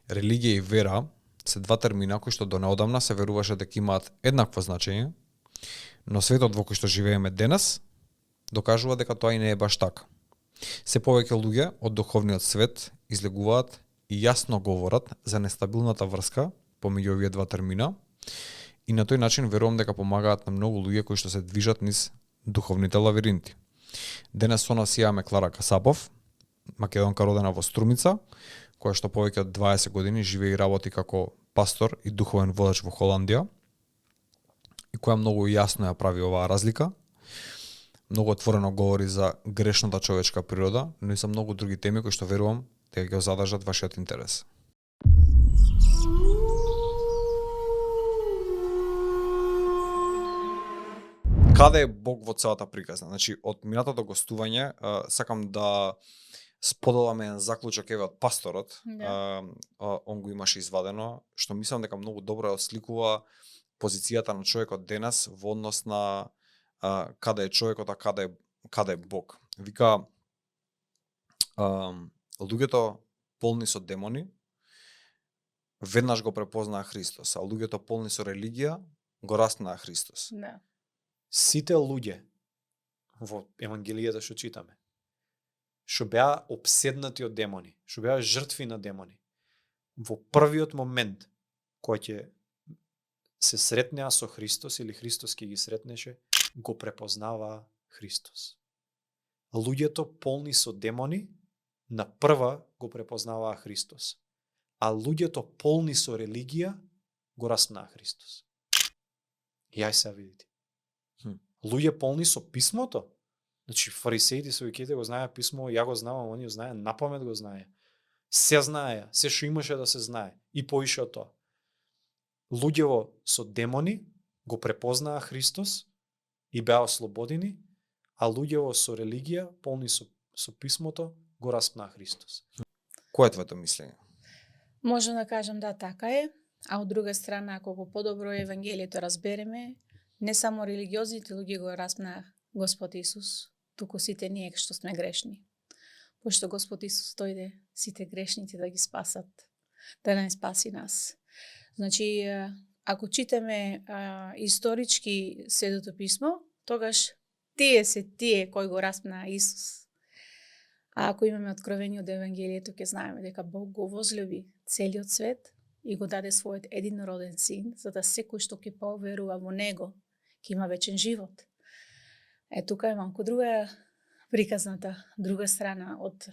Религија и вера се два термина кои што до неодамна се веруваше дека имаат еднакво значење, но светот во кој што живееме денес докажува дека тоа и не е баш така. Се повеќе луѓе од духовниот свет излегуваат и јасно говорат за нестабилната врска помеѓу овие два термина и на тој начин верувам дека помагаат на многу луѓе кои што се движат низ духовните лавиринти. Денес со нас имаме Клара Касапов, македонка родена во Струмица, која што повеќе од 20 години живее и работи како пастор и духовен водач во Холандија и која многу јасно ја прави оваа разлика. Многу отворено говори за грешната човечка природа, но и за многу други теми кои што верувам дека ќе задржат вашиот интерес. Каде е Бог во целата приказна? Значи, од минатото гостување сакам да споделаме еден заклучок еве од пасторот. Он го имаше извадено, што мислам дека многу добро осликува позицијата на човекот денес во однос на каде е човекот, а каде е Бог. Вика, луѓето полни со демони веднаш го препознаа Христос, а луѓето полни со религија го распнаа Христос. Да. Сите луѓе во Евангелијата што читаме, што беа обседнати од демони, што беа жртви на демони, во првиот момент кој ќе се сретнеа со Христос или Христос ќе ги сретнеше, го препознаваа Христос. Луѓето полни со демони на прва го препознаваа Христос, а луѓето полни со религија го распнаа Христос. И ај се видите. Луѓе полни со писмото, значи фарисеите со веќе го знаеа писмо, ја го знавам, они го знаеа, напамет го знаеа. Се знаеа, се што имаше да се знае и поише од тоа. Луѓево со демони го препознаа Христос и беа ослободени, а луѓево со религија, полни со писмото, го распнаа Христос. Кој е твоето мислење? Можам да кажам да, така е, а од друга страна, ако го подобро Евангелието разбереме, не само религиозните луѓе го распнаа Господ Исус, туку сите ние што сме грешни. Пошто Господ Исус дојде сите грешници да ги спасат, да не спаси нас. Значи, ако читаме исторички Светото писмо, тогаш тие се тие кои го распнаа Исус. А ако имаме откровение од Евангелието, ќе знаеме дека Бог го возлюби целиот свет и го даде својот единороден син, за да секој што ќе поверува во него, ќе има вечен живот. Тука е малку друга приказната, друга страна од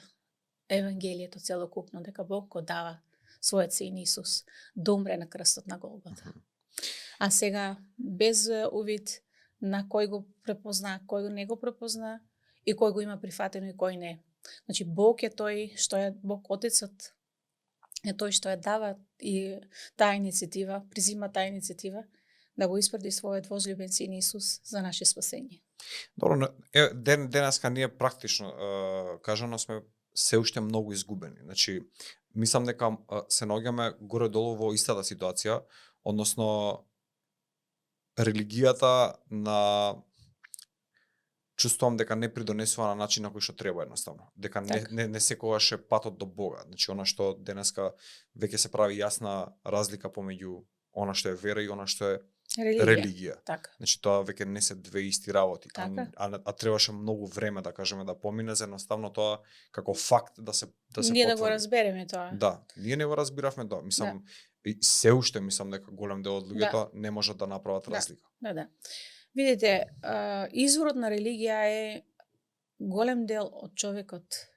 Евангелието целокупно, дека Бог го дава својот син Исус да умре на крстот на Голгота. А сега, без увид на кој го препозна, кој не го препозна и кој го има прифатено и кој не. Значи, Бог е тој што е Бог Отецот, е тој што ја дава и таа иницијатива, презима таа иницијатива да го испради својот возлюбен син Исус за наше спасение. Добро, денеска ние практично кажано сме се уште многу изгубени. Значи, мислам дека се наоѓаме горе-долу во истата ситуација, односно религијата на чувствувам дека не придонесува на начин на кој што треба едноставно. Дека не секогаш е патот до Бога. Значи, она што денеска веќе се прави јасна разлика помеѓу она што е вера и она што е религија. Така. Значи, тоа веќе не се две исти работи. Така. А требаше многу време, да кажеме, да помине за едноставно тоа како факт да се ние потврди. да го разбереме тоа. Да, ние не го разбиравме тоа. Мислам, и се уште мислам дека голем дел од луѓето не можат да направат разлика. Да. Видите, изворот на религија е голем дел од човекот,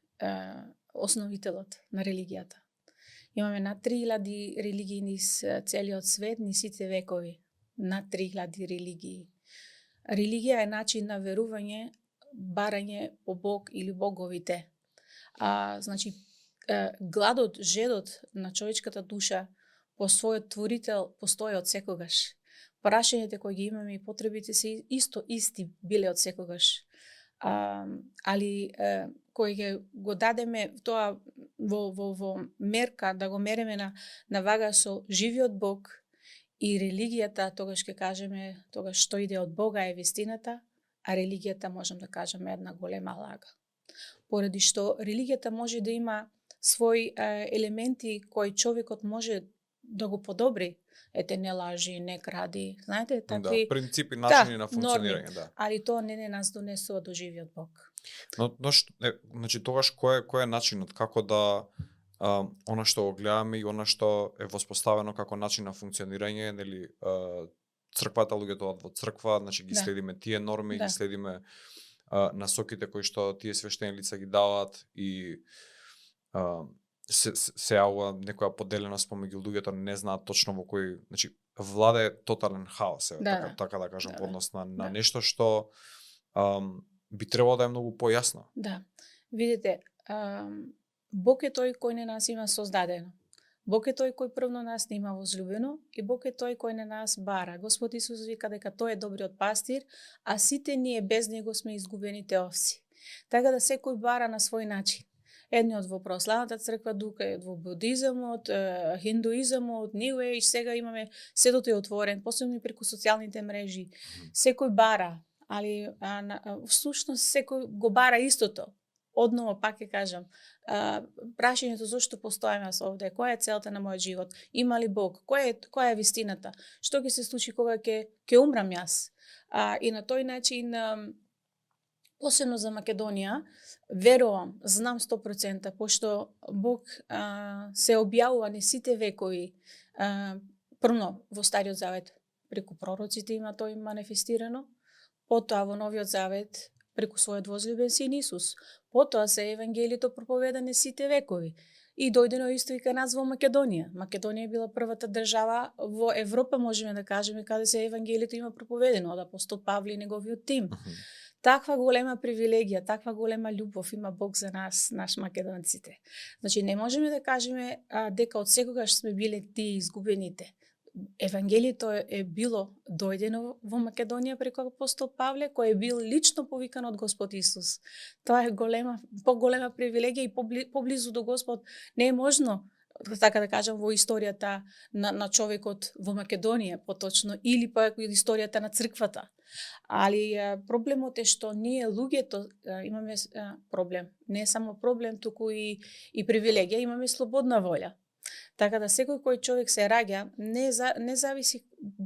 основителот на религијата. Имаме над 3000 религии низ целиот свет, низ сите векови. Над 3000 религии. Религија е начин на верување, барање по Бог или боговите. Значи, гладот, жедот на човечката душа по својот творител постои од секогаш. Прашањето кои ги имаме и потребите се исти биле од секогаш. Али кој ќе го дадеме тоа во мерка, да го мереме на вага со живиот Бог и религијата, тогаш ќе кажеме, тогаш што иде од Бога е вистината, а религијата можам да кажеме една голема лага. Поради што религијата може да има свој елементи кои човекот може да го подобри. Ете, не лажи, не кради, знаете, такви... Да, принципи, начини на норми, функционирање, да. али тоа не нас донесува до живиот Бог. Но значи тогаш кој е начинот како да она што го гледаме и она што е воспоставено како начин на функционирање, нели, црквата, луѓето од во црква, значи ги следиме тие норми, ги следиме насоките кои што тие свештени лица ги даваат и се јавува некоја поделеност помеѓу луѓето, не знаат точно во кој, значи владе тотален хаос, така да кажам, во однос на нешто што би требало да е многу појасно. Да. Видите, Бог е тој кој не нас има создадено. Бог е тој кој првно нас не има возлюбено и Бог е тој кој не нас бара. Господ Исус вика дека тој е добриот пастир, а сите ние без него сме изгубените овци. Така да секој бара на свој начин. Едниот во православната црква, друг во будизамот, хиндуизамот, New Age, сега имаме светот е отворен, посебно и преку социјалните мрежи. Секој бара, али всушност секој го бара истото. Одново пак ќе кажам, прашањето зошто постојам јас овде, која е целта на мојот живот, има ли Бог, која е вистината, што ќе се случи кога ќе умрам јас. И на тој начин, посебно за Македонија, верувам, знам 100%, пошто Бог се објавува не сите векови, првно во Стариот Завет, преку пророците има тој манифестирано, потоа во Новиот Завет, преку својот возлюбен син Исус. Потоа се евангелието проповедане сите векови. И дојдено исто и кај нас во Македонија. Македонија била првата држава во Европа, можеме да кажеме, каде се евангелието има проповедено од апостол Павле и неговиот тим. Таква голема привилегија, таква голема љубов има Бог за нас македонците. Значи не можеме да кажеме дека од секогаш сме биле тие изгубените. Евангелието е било дојдено во Македонија преку апостол Павле, кој е бил лично повикан од Господ Исус. Тоа е поголема привилегија и поблизу до Господ не е можно, така да кажам, во историјата на човекот во Македонија, поточно, или па историјата на црквата. Али проблемот е што ние луѓето имаме проблем. Не е само проблем, туку и привилегија, имаме слободна волја. Така да секој кој човек се раѓа, не зависи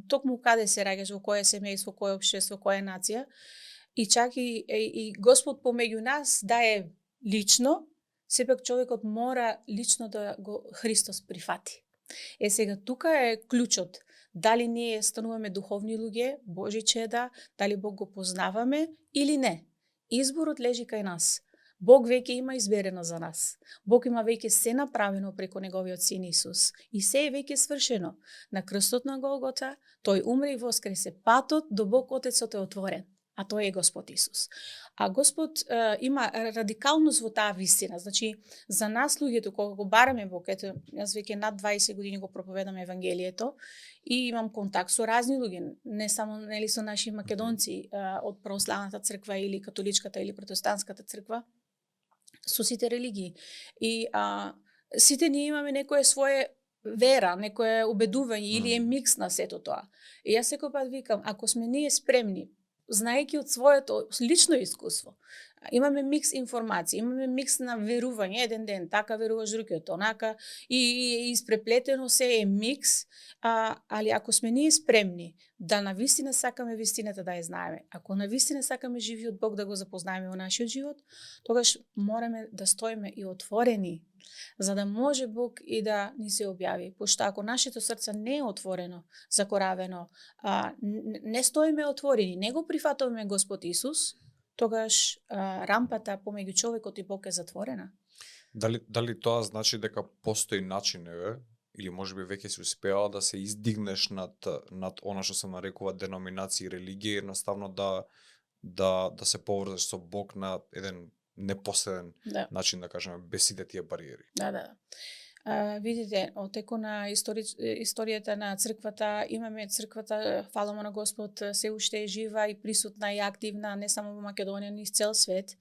токму каде се раѓаш, во кое семејство, кое општество, која нација, и чак и Господ помеѓу нас да е лично, сепак човекот мора лично да го Христос прифати. Сега тука е клучот. Дали ние стануваме духовни луѓе, Божи чеда, дали Бог го познаваме или не. Изборот лежи кај нас. Бог веќе има изберено за нас. Бог има веќе се направено преку неговиот син Исус. И се е веќе свршено. На крстот на Голгота, тој умре и воскресе. Патот до Бог Отецот е отворен. А тој е Господ Исус. А Господ има радикалност во таа вистина. Значи, за нас луѓето, кога го бараме Бог, ето, јас веќе над 20 години го проповедам Евангелието и имам контакт со разни луѓе, не само нели со наши македонци од православната црква или католичката или протестантската црква, со сите религии. И сите ние имаме некое свое вера, некое убедување или е микс на сето тоа. И јас секој пат викам, ако сме ние спремни, знаејќи од своето лично искуство, имаме микс информации, имаме микс на верување, еден ден така веруваш, другиот онака, и испреплетено се е микс, али ако сме ние спремни да навистина сакаме вистината да ја знаеме, ако навистина сакаме живиот Бог да го запознаеме во нашиот живот, тогаш мораме да стоиме и отворени, за да може Бог и да ни се објави. Пошто ако нашето срце не е отворено, закоравено, не стоиме отворени, не го прифатуваме Господ Исус, тогаш рампата помеѓу човекот и Бог е затворена. Дали тоа значи дека постои начин, или можеби веќе се успеала да се издигнеш над она што се нарекува деноминации и религија, едноставно да се поврзаш со Бог на еден непосреден начин, да кажеме, без сите тие бариери. Да. Видите, отеко на историјата на црквата, имаме црквата, фаламо на Господ, се уште е жива и присутна и активна, не само во Македонија, но и цел свет.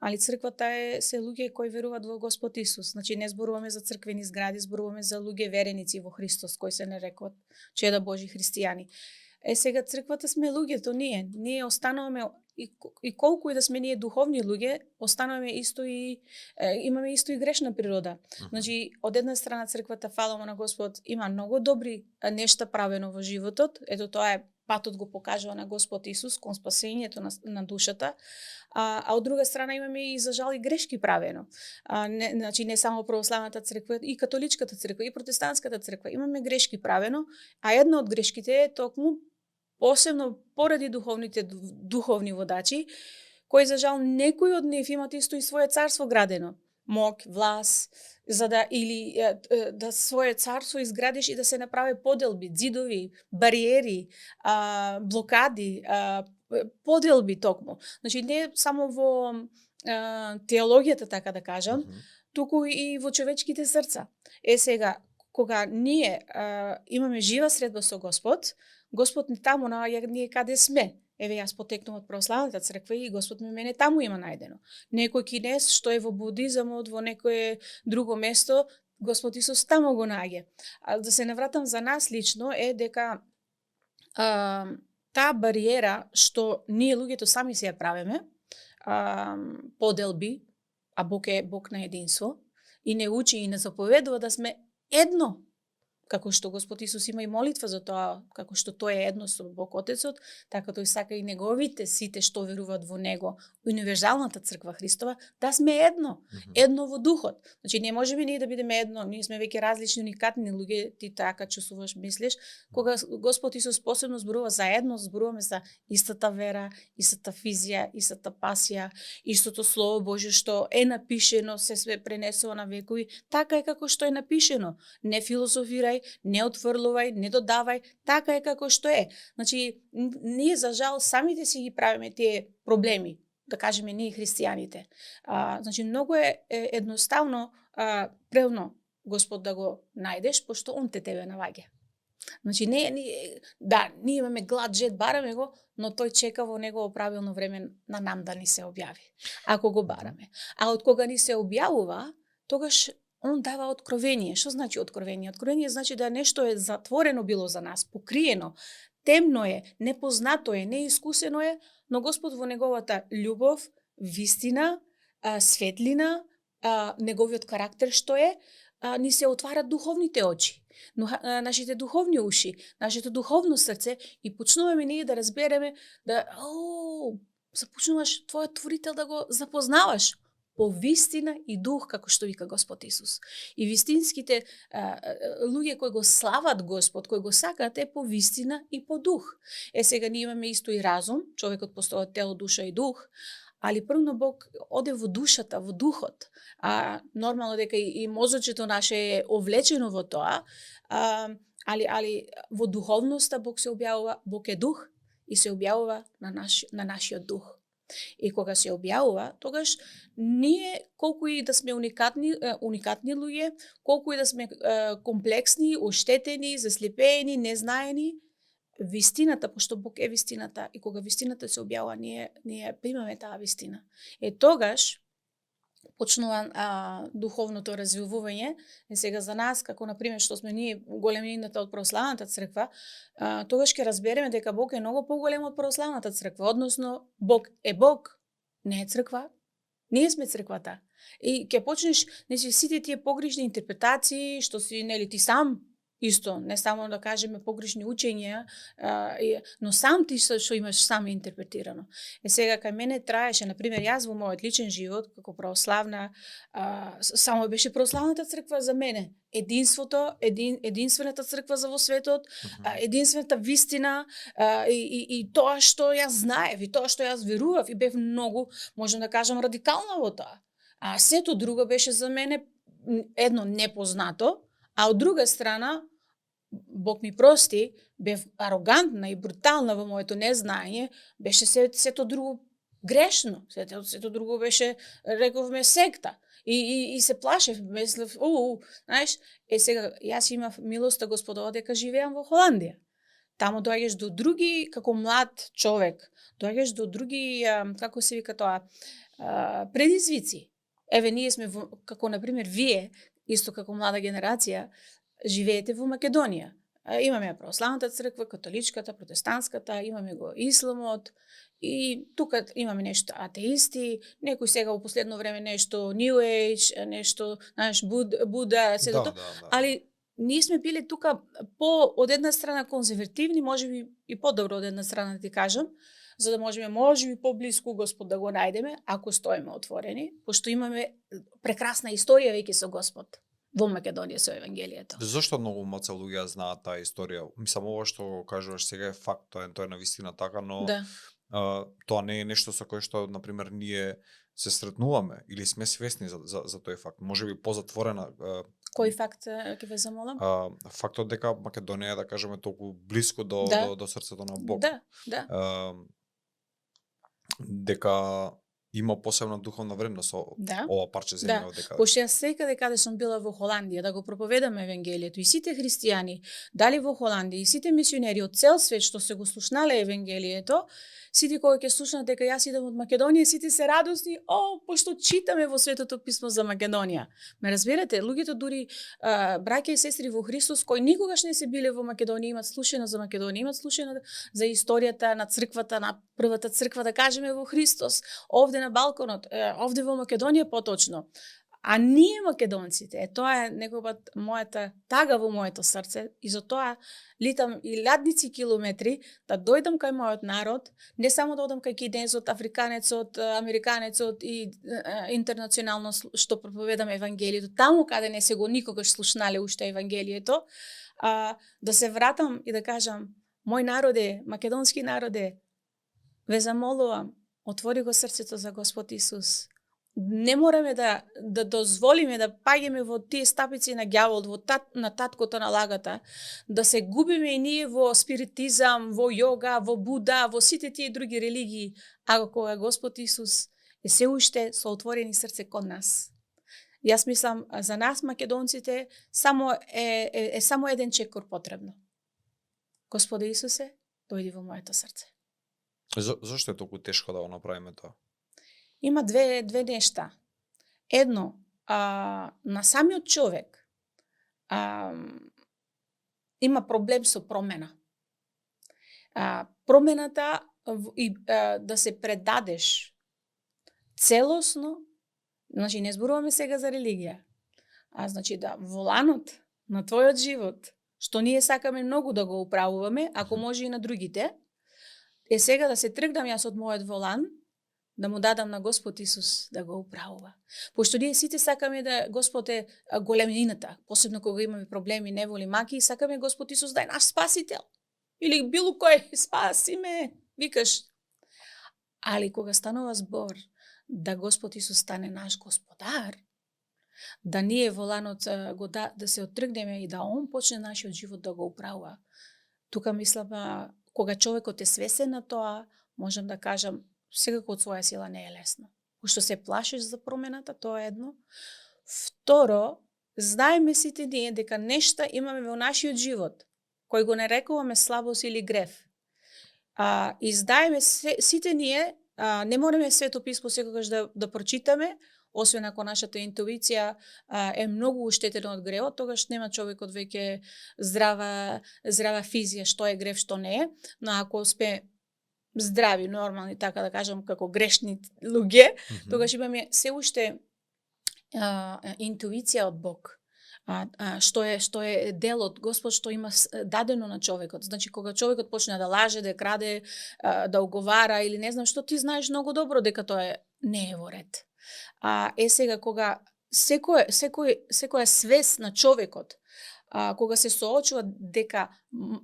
Али црквата се луѓе кои веруваат во Господ Исус. Значи не зборуваме за црквени згради, зборуваме за луѓе вереници во Христос, кои се нарекуваат чеда Божи христијани. Сега црквата сме луѓето, ние остануваме и колку и да сме ние духовни луѓе, остануваме исто и имаме исто и грешна природа. Значи, од една страна црквата, фала на Господ, има многу добри нешта правено во животот. Ето тоа е патот го покажува на Господ Исус кон спасењето на душата. А од друга страна имаме и за жал и грешки правено. Значи не само православната црква, и католичката црква, и протестантската црква имаме грешки правено, а една од грешките е токму посебно поради духовни водачи, кои за жал некои од нив имат исто и свое царство градено. Мок, влас, за да или да свое царство изградиш и да се направи поделби, ѕидови, бариери, блокади, поделби токму. Значи не само во теологијата, така да кажам, туку и во човечките срца. Сега, кога ние имаме жива средба со Господ, Господ не таму наоѓа ние каде сме. Еве јас потекнувам од православната црква и Господ мене таму има најдено. Некој кинез што е во будизамот, во некое друго место, Господ Исус таму го наоѓа. А да се навратам за нас лично е дека таа бариера што ние луѓето сами се ја правиме, поделби, а Бог е Бог на единство, и не учи и не заповедува да сме едно. Како што Господ Исус има и молитва за тоа, како што тој е едно со Бог Отецот, така тој сака и неговите сите што веруваат во него, универзалната црква Христова, да сме едно, едно во духот. Значи не можеме ние да бидеме едно, ние сме веќе различни, уникатни луѓе, ти така чувствуваш, мислиш, кога Господ Исус посебно зборува за едно, зборуваме за истата вера, истата физија, истата пасија, истото Слово Божје што е напишено, се пренесува на векови, така е како што е напишено. Не философирај, не отврлувај, не додавај, така е како што е. Значи, ние за жал самите си ги правиме тие проблеми, да кажеме ние христијаните. Значи, многу е едноставно превно Господ да го најдеш, пошто Он тебе наваѓа. Значи, ние имаме глад, жед, бараме го, но тој чека во негово правилно време на нам да ни се објави, ако го бараме. А од кога ни се објавува, тогаш Он дава откровение. Што значи откровение? Откровение значи да нешто е затворено било за нас, покриено, темно е, непознато е, неискусено е, но Господ во неговата љубов, вистина, светлина, неговиот карактер што е, ни се отварат духовните очи, нашите духовни уши, нашето духовно срце и почнуваме ние да разбереме да започнуваш твојот творител да го запознаваш по вистина и дух, како што вика Господ Исус. И вистинските луѓе кои го слават Господ, кои го сакаат е по вистина и по дух. Сега ние имаме исто и разум, човекот постои од тело, душа и дух, али првно Бог оде во душата, во духот. Нормално дека и мозочето наше е овлечено во тоа, али во духовноста Бог се објавува, Бог е дух и се објавува на нашиот дух. И кога се објавува, тогаш ние, колку и да сме уникатни луѓе, колку и да сме комплексни, оштетени, заслепени, незнаени, вистината, пошто Бог е вистината, и кога вистината се објавува, ние примаме таа вистина. Тогаш почнува духовното развивување. Сега за нас, како например што сме ние големината од православната црква, тогаш ќе разбереме дека Бог е многу поголем од православната црква, односно Бог е Бог, не е црква. Ние сме црквата. И ќе почнеш сите тие погрешни интерпретации што си ти сам исто, не само да кажеме погрешни учења, но сам ти што имаш сам интерпретирано. Сега кај мене траеше, например, јас во мојот личен живот, како православна, само беше православната црква за мене. Единствената црква за во светот, единствената вистина и тоа што јас знаев, и тоа што јас верував, и бев многу, можам да кажам, радикална во тоа. А сето друго беше за мене едно непознато, а од друга страна, Бог ми прости, бев арогантна и брутална во моето незнање, беше сето друго грешно, сето друго беше, рековме, секта. И се плашев, мислев, знаеш, сега јас имав милоста Господова дека живеам во Холандија. Таму доаѓаш до други, како млад човек, доаѓаш до други, како се вика тоа, предизвици. Еве, ние сме, како, например, вие, исто како млада генерација, живеете во Македонија. Имаме ја православната црква, католичката, протестантската, имаме го исламот и тука имаме нешто атеисти, некои сега во последно време нешто New Age, нешто, знаеш, Буда, се Да, тоа. да. Али ние сме биле тука по од една страна конзервативни, можеби и подобро од една страна да ти кажам, за да можеме можеби поблиску Господ да го најдеме, ако стоиме отворени, пошто имаме прекрасна историја веќе со Господ во Македонија со евангелието. Зошто многу маца луѓе знаат таа историја? Мислам, ова што го кажуваш сега е факт, тоа е навистина така, но Да. Тоа не е нешто со кое што, например, ние се сретнуваме или сме свесни за тој факт. Можеби позатворена. Кој факт ќе ве замолам? Фактот дека Македонија, да кажеме, толку блиску до срцето на Бог. Да. Дека има посебна духовна вредност ова парче земја од дека. Пошто јас секаде каде сум била во Холандија да го проповедаме евангелието и сите христијани, дали во Холандија и сите мисионери од цел свет што се го слушнале евангелието, сите кога ќе слушнат дека јас идам од Македонија, сите се радосни, пошто читаме во Светото писмо за Македонија. Ме разбирате, луѓето дури браќа и сестри во Христос кои никогаш не се биле во Македонија, имат слушано за Македонија, имат слушано за историјата на црквата, на првата црква, да кажеме во Христос, овде на балконот, овде во Македонија поточно. А ние македонците, тоа е некогат мојата тага во моето срце и за тоа литам и лјадници километри да дојдам кај мојот народ, не само да одам кај кинезот, африканецот, американецот и интернационално што проповедам евангелието, таму каде не се го никогаш слушнале уште евангелието, да се вратам и да кажам, мој народе, македонски народе, ве замолувам, отвори го срцето за Господ Исус. Не мораме да дозволиме да паѓаме во тие стапици на ѓавол, на таткото на лагата, да се губиме и ние во спиритизам, во јога, во Буда, во сите тие други религии, а кога Господ Исус е се уште со отворени срце кон нас. Јас мислам, за нас македонците само е само еден чекор потребно. Господе Исусе, дојди во моето срце. Зошто е толку тешко да го направиме тоа? Има две нешта. Едно, на самиот човек има проблем со промена. Промената и да се предадеш целосно, значи не зборуваме сега за религија, значи да воланот на твојот живот, што ние сакаме многу да го управуваме, ако може и на другите, е сега да се тргнам јас од мојот волан, да му дадам на Господ Исус да го управува. Пошто ние сите сакаме да Господ е големината, посебно кога имаме проблеми, неволи, маки, сакаме Господ Исус да е наш спасител. Или било кој, спаси ме, викаш. Али кога станува збор да Господ Исус стане наш господар, да ние воланот да се оттргнеме и да Он почне нашиот живот да го управува. Тука мислам, кога човекот е свесен на тоа, можам да кажам, секако од своја сила не е лесно. Пошто се плашиш за промената, тоа е едно. Второ, знаеме сите ние дека нешта имаме во нашиот живот, кој го нарекуваме слабост или грев. И знаеме сите ние, не мораме Свето писмо секогаш да прочитаме, освен ако нашата интуиција е многу уштетена од гревот, тогаш нема човекот веќе здрава физија, што е грев, што не е. Но ако сме здрави, нормални, така да кажам, како грешни луѓе, тогаш имаме се уште интуиција од Бог. Што е дел од Господ, што има дадено на човекот. Значи, кога човекот почне да лаже, да краде, да уговара или не знам што, ти знаеш многу добро дека тоа не е во ред. Сега, кога секоја свест на човекот, кога се соочува дека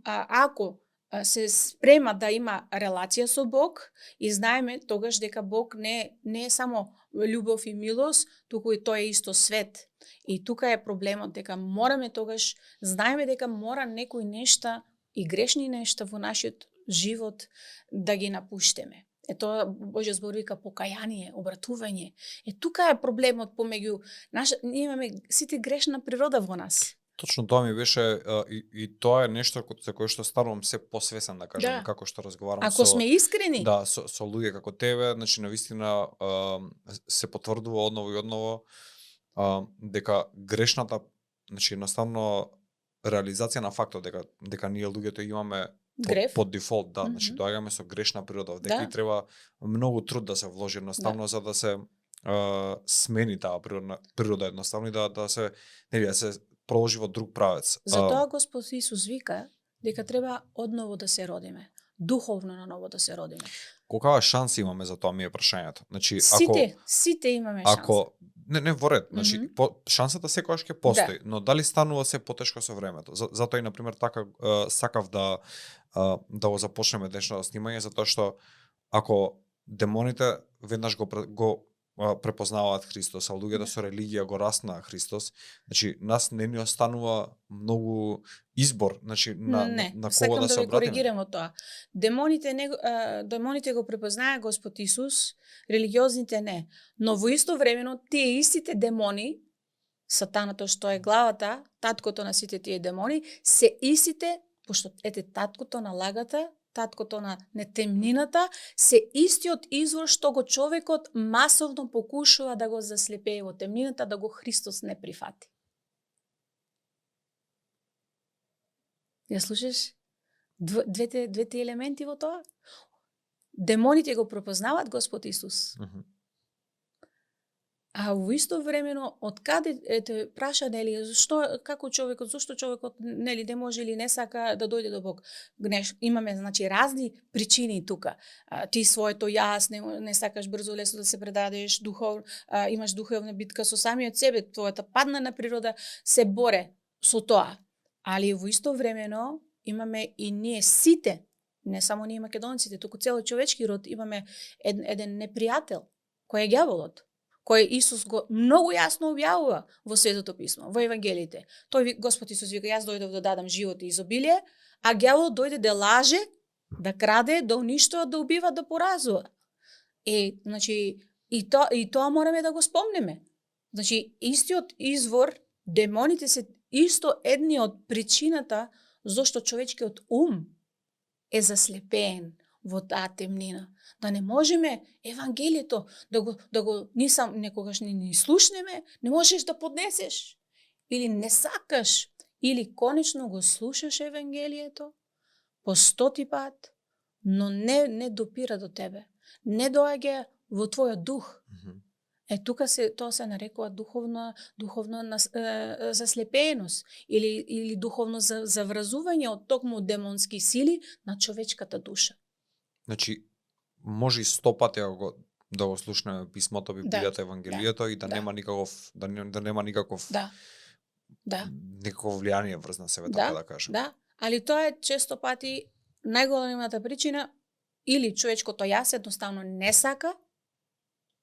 ако се спрема да има релација со Бог и знаеме тогаш дека Бог не е само љубов и милост, туку и тој е исто свет. И тука е проблемот дека мораме тогаш, знаеме дека мора некои нешта и грешни нешта во нашиот живот да ги напуштеме. Тоа Божјо збор вика покаяние, обратување. Тука е проблемот помеѓу ние имаме сите грешна природа во нас. Точно тоа ми беше и тоа е нешто за кое што станувам се посвесен, да кажам, како што разговарам ако сме искрени. Да, со луѓе како тебе, значи навистина се потврдува одново и одново дека грешната, значи едноставно реализација на фактот дека ние луѓето имаме Греф. под дефолт, да, Мгм. значи доаѓаме со грешна природа, дека Да. и треба многу труд да се вложи едноставно за да се смени таа природа едноставно и да се да се проложи во друг правец. Затоа Господ Исус вика дека треба одново да се родиме, духовно наново да се родиме. Колкава шанси имаме за тоа ми е прашањето. Значи ако Сите имаме шанса. ако не во ред, значи шансата секогаш ќе постои, но дали станува се потешко со времето? Затоа и на пример така сакав да го започнеме днешното снимање, затоа што ако демоните веднаш го препознаваат Христос, а луѓето со религија го раснаа Христос, значи нас не ни останува многу избор, значи на кого да се обратиме. обратиме. Коригирам од тоа. Демоните го препознаа Господ Исус, религиозните не. Но во исто времено тие истите демони, сатаната што е главата, таткото на сите тие демони, се истите, пошто таткото на лагата, таткото на нетемнината, се истиот извор што го човекот масовно покушува да го заслепее во темнината, да го Христос не прифати. Ја слушаш двете елементи во тоа? Демоните го препознаваат Господ Исус. А во исто времено, од каде праша, нели, зашто човекот, нели, не може или не сака да дојде до Бог? Имаме, значи, разни причини тука. Ти своето јас, не сакаш брзо лесно да се предадеш, имаш духовна битка со самиот себе, твојата паднана природа се боре со тоа. Али во исто времено имаме и ние сите, не само ние македонците, туку цело човечки род, имаме еден непријател, кој е ѓаволот, кој Исус го многу јасно објавува во Светото писмо, во Евангелиите. Господ Исус вика, јас дојдов да дадам живот и изобилие, а ѓаволот дојде да лаже, да краде, да уништува, да убива, да поразува. Значи, и тоа мораме да го спомнеме. Значи, истиот извор, демоните се исто едни од причината зошто човечкиот ум е заслепен во таа темнина. Да не можеме Евангелието да го некогаш ни слушнеме, не можеш да поднесеш или не сакаш, или конечно го слушаш Евангелието по 100 пат, но не допира до тебе. Не доаѓа во твојот дух. Тука тоа се нарекува духовна заслепеност или духовно завразување од токму демонски сили на човечката душа. Значи, може и 100 пати да го слушнеме писмото, Библијата, Евангелието и да нема никаков никакво влијание врз на себе, така да кажем. Да, али тоа е често пати најголемата причина, или човечкото јас едноставно не сака,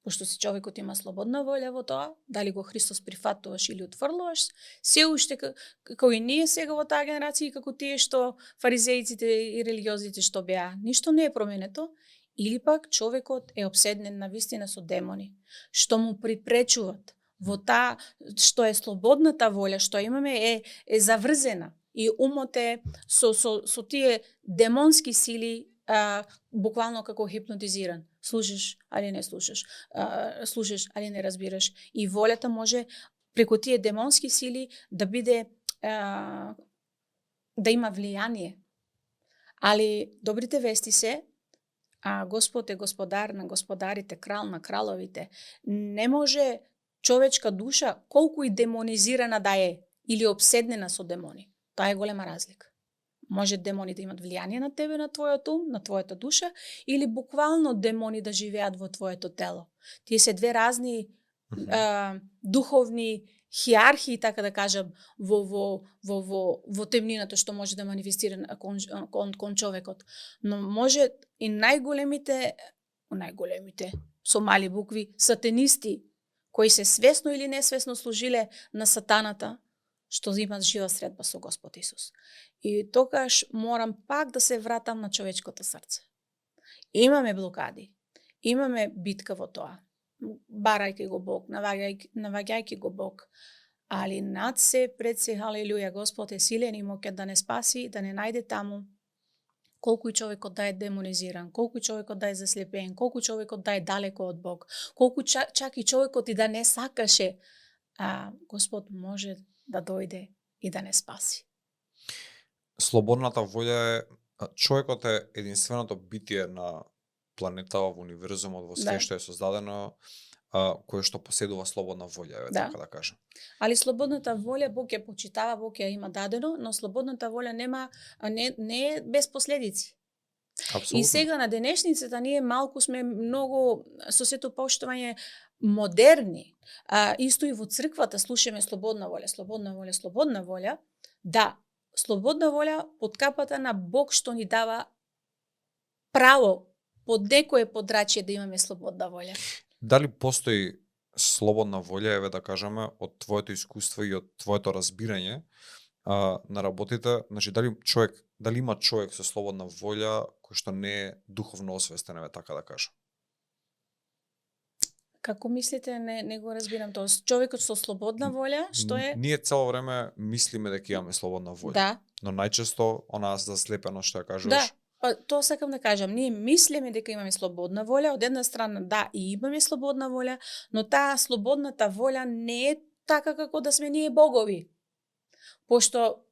пошто си човекот има слободна волја во тоа, дали го Христос прифатуваш или отфрлуваш, се уште како и ние сега во таа генерација, како тие што фаризеиците и религиозите што беа, ништо не е променето, или пак човекот е обседнен на вистина со демони, што му припречуваат во таа што е слободната волја што имаме е заврзена и умот е со тие демонски сили буквално како хипнотизиран. Слушаш, али не слушаш. Слушаш, али не разбираш. И волјата може преку тие демонски сили да биде да има влијание. Али добрите вести се, Господ е господар на господарите, крал на краловите. Не може човечка душа, колку и демонизирана да е, или обседнена со демони. Тоа е голема разлика. Може демони да имат влијание на тебе, на твојот ум, на твојата душа, или буквално демони да живеат во твоето тело. Тие се две разни духовни хиерархии, така да кажам, во темнината што може да манифестира кон човекот. Но може и најголемите со мали букви сатанисти кои се свесно или несвесно служиле на сатаната, што имат жива средба со Господ Исус. И тогаш морам пак да се вратам на човечкото срце. Имаме блокади, имаме битка во тоа. Барајќи го Бог, наваѓајќи го Бог. Али над се, пред се, халелуја, Господ е силен и моќен да не спаси, да не најде таму колку и човекот да е демонизиран, колку и човекот да е заслепен, колку човекот да е далеко од Бог, колку чак и човекот и да не сакаше, Господ може да дојде и да не спаси. слободната волја човекот е единственото битие на планетава, во универзумот, во све што е создадено, кое што поседува слободна волја, така да кажам. Али слободната волја Бог ја почитава, Бог ја има дадено, но слободната волја не е без последици. Апсолутно. И сега на денешницата ние малку сме многу со сето поштовање модерни. Исто и во црквата слушаме слободна волја, слободна волја, слободна волја. Да, слободна волја под капата на Бог што ни дава право под некое подрачје да имаме слободна волја. Дали постои слободна волја, еве да кажеме, од твоето искуство и од твоето разбирање на работите, значи дали има човек со слободна волја кој што не е духовно освестен, еве така да кажам? Како мислите, не го разбирам тоа. Човекот со слободна волја, што е? Ние цело време мислиме дека имаме слободна волја. Да. Но најчесто онаа заслепеност што ја кажуваш. Да. Тоа сакам да кажам, ние мислиме дека имаме слободна волја, од една страна да, и имаме слободна волја, но таа слободната волја не е така како да сме ние богови. Пошто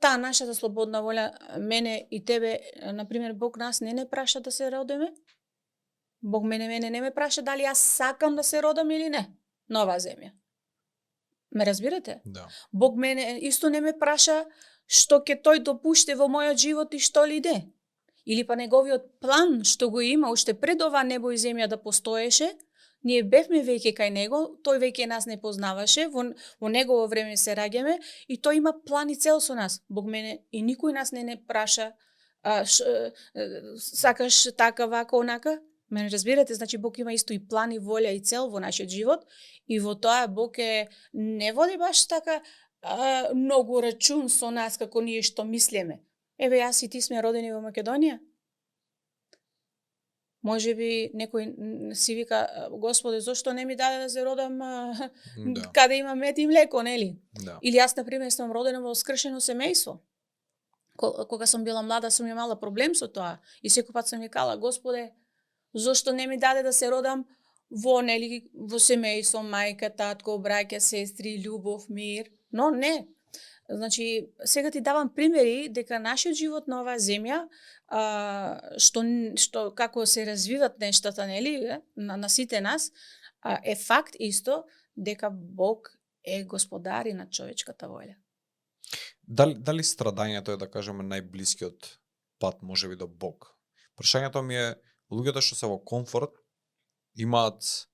таа нашата слободна волја, мене и тебе, например, Бог нас не праша да се родиме. Бог мене не ме праша дали јас сакам да се родам или не на оваа земја. Ме разбирате? Да. Бог мене исто не ме праша што ќе тој допушти во мојот живот и што ли не. Или па неговиот план што го има уште пред ова небо и земја да постоеше, ние бевме веќе кај него, тој веќе нас не познаваше, во негово време се раѓаме и тој има план и цел со нас. Бог мене и никој нас не праша сакаш така, вака, онака. Мене разбирате, значи Бог има исто и план и волја и цел во нашиот живот и во тоа Бог не води баш така многу рачун со нас како ние што мислиме. Еве јас и ти сме родени во Македонија. Може би некој си вика, Господе, зошто не ми даде да се родам каде има мед и млеко, нели? Да. Или јас, например, сум родена во скршено семејство. Кога сум била млада, сум имала проблем со тоа. И секој пат сум викала, Господе, зошто не ми даде да се родам во семејство, мајка, татко, браќа, сестри, љубов, мир. Но не. Значи, сега ти давам примери дека нашиот живот на оваа земја, што како се развиват нештата, нели, на сите нас, е факт исто дека Бог е господар и на човечката волја. Дали страдањето е, да кажеме, најблискиот пат можеби до Бог? Прашањето ми е, луѓето што се во комфорт имаат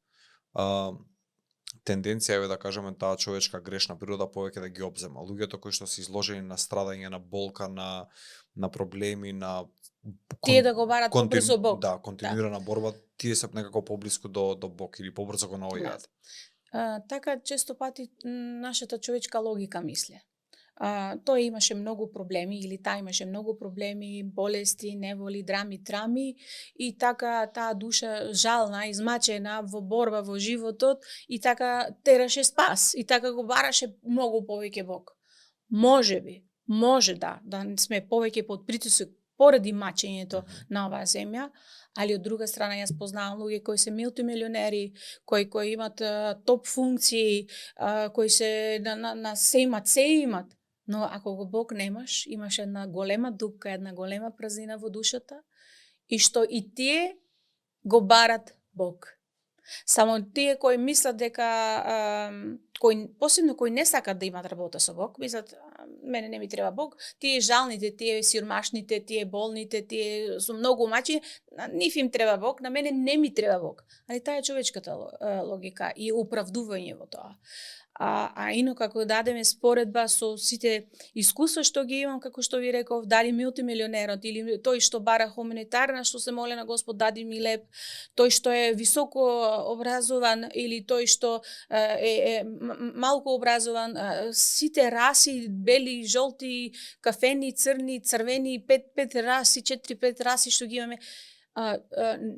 тенденција, еве да кажеме, таа човечка грешна природа повеќе да ги обзема. Луѓето кои што се изложени на страдање, на болка, на проблеми, на тие да го барат побрзо Бог. Да, континуирана борба, тие се некако поблиску до Бог или побрзо го наоѓаат. Така често пати нашата човечка логика мисли. Тој имаше многу проблеми, или таа имаше многу проблеми, болести, неволи, драми, трами, и така таа душа жална, измачена во борба во животот, и така тераше спас, и така го бараше многу повеќе Бог. Може да сме повеќе под притисок поради мачењето на оваа земја, али од друга страна јас познавам луѓе кои се мултимилионери, кои имат топ функции, кои се се имат. Но ако го Бог немаш, имаш една голема дупка, една голема празнина во душата, и што и тие го барат Бог. Само тие кои мислат дека, посебно кои не сакат да имат работа со Бог, мислат, мене не ми треба Бог, тие жалните, тие сиромашните, тие болните, тие со многу мачи, нив им треба Бог, на мене не ми треба Бог. Али таа е човечката логика и оправдување во тоа. Инаку како дадеме споредба со сите искуства што ги имам, како што ви реков, дали мултимилионерот или тој што бара хуманитарна, што се моле на Господ дади ми леп, тој што е високо образован или тој што е малку образован, сите раси, бели, жолти, кафени, црни, црвени, 5 раси, 4-5 раси што ги имаме,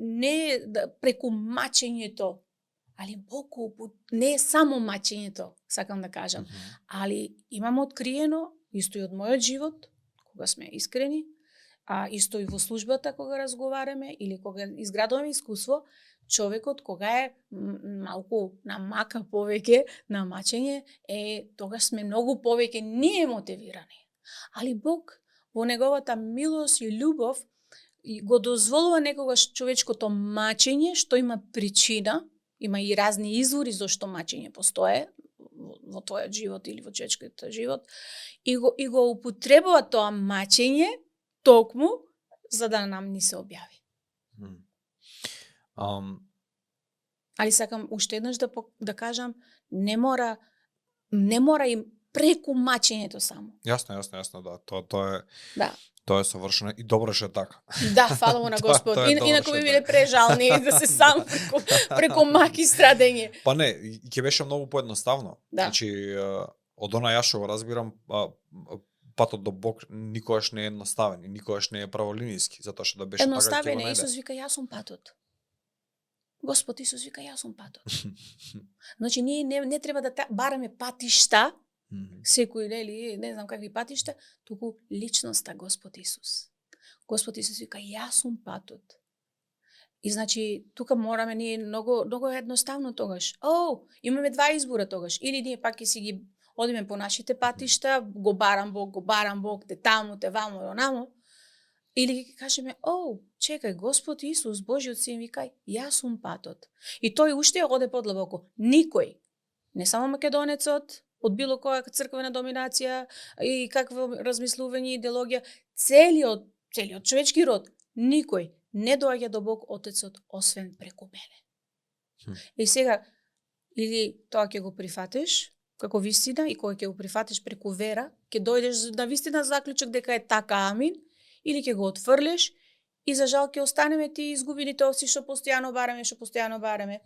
не преку мачењето. Али Бог не е само мачењето, сакам да кажам. Али имам откриено, исто и од мојот живот, кога сме искрени, исто и во службата кога разговараме или кога изградуваме искуство, човекот кога е малку намака повеќе на мачење, тогаш сме многу повеќе ние мотивирани. Али Бог во неговата милост и љубов и го дозволува некогаш човечкото мачење, што има причина, има и разни извори зашто мачење постое во твојот живот или во човечкиот живот, и го употребува тоа мачење токму за да нам ни се објави. Али сакам уште еднаш да кажам, не мора им преку мачењето само. Јасно, да. Тоа е. Да. Тоа е совршено и добро што е така. Да, фала му на Господ. Тоа е добро Инаку што би е биле така. прежални да се сам преку маки страдење. Па не, и ќе беше многу поедноставно. Да. Значи, од она јас што го разбирам, патот до Бог никогаш не е едноставен и никогаш не е праволиниски, затоа што да беше така ќе Едноставен го е, најде. Исус вика, јас сум патот. Господ Исус вика, јас сум патот. Значи, ние не треба да бараме патишта, секој, нели, не знам какви патишта, туку личноста Господ Исус. Господ Исус вика, јас сум патот. И значи, тука мораме ние многу едноставно тогаш. Имаме два избора тогаш. Или ние пак ќе си ги одиме по нашите патишта, го барам Бог, те таму, те ваму, онамо. Или ќе кажеме, чекај, Господ Исус, Божиот син, викај, јас сум патот. И тој уште оде подлабоко. Никој, не само македонецот, од било која црквена доминација и какво размислување, идеологија, целиот човечки род, никој не доаѓа до Бог Отецот освен преку мене. И сега, или тоа ќе го прифатиш како вистина, и кога ќе го прифатиш преку вера, ќе дојдеш на вистина заклучок дека е така, амин, или ќе го отфрлиш и за жал ќе останеме ти изгубените овци што постојано бараме.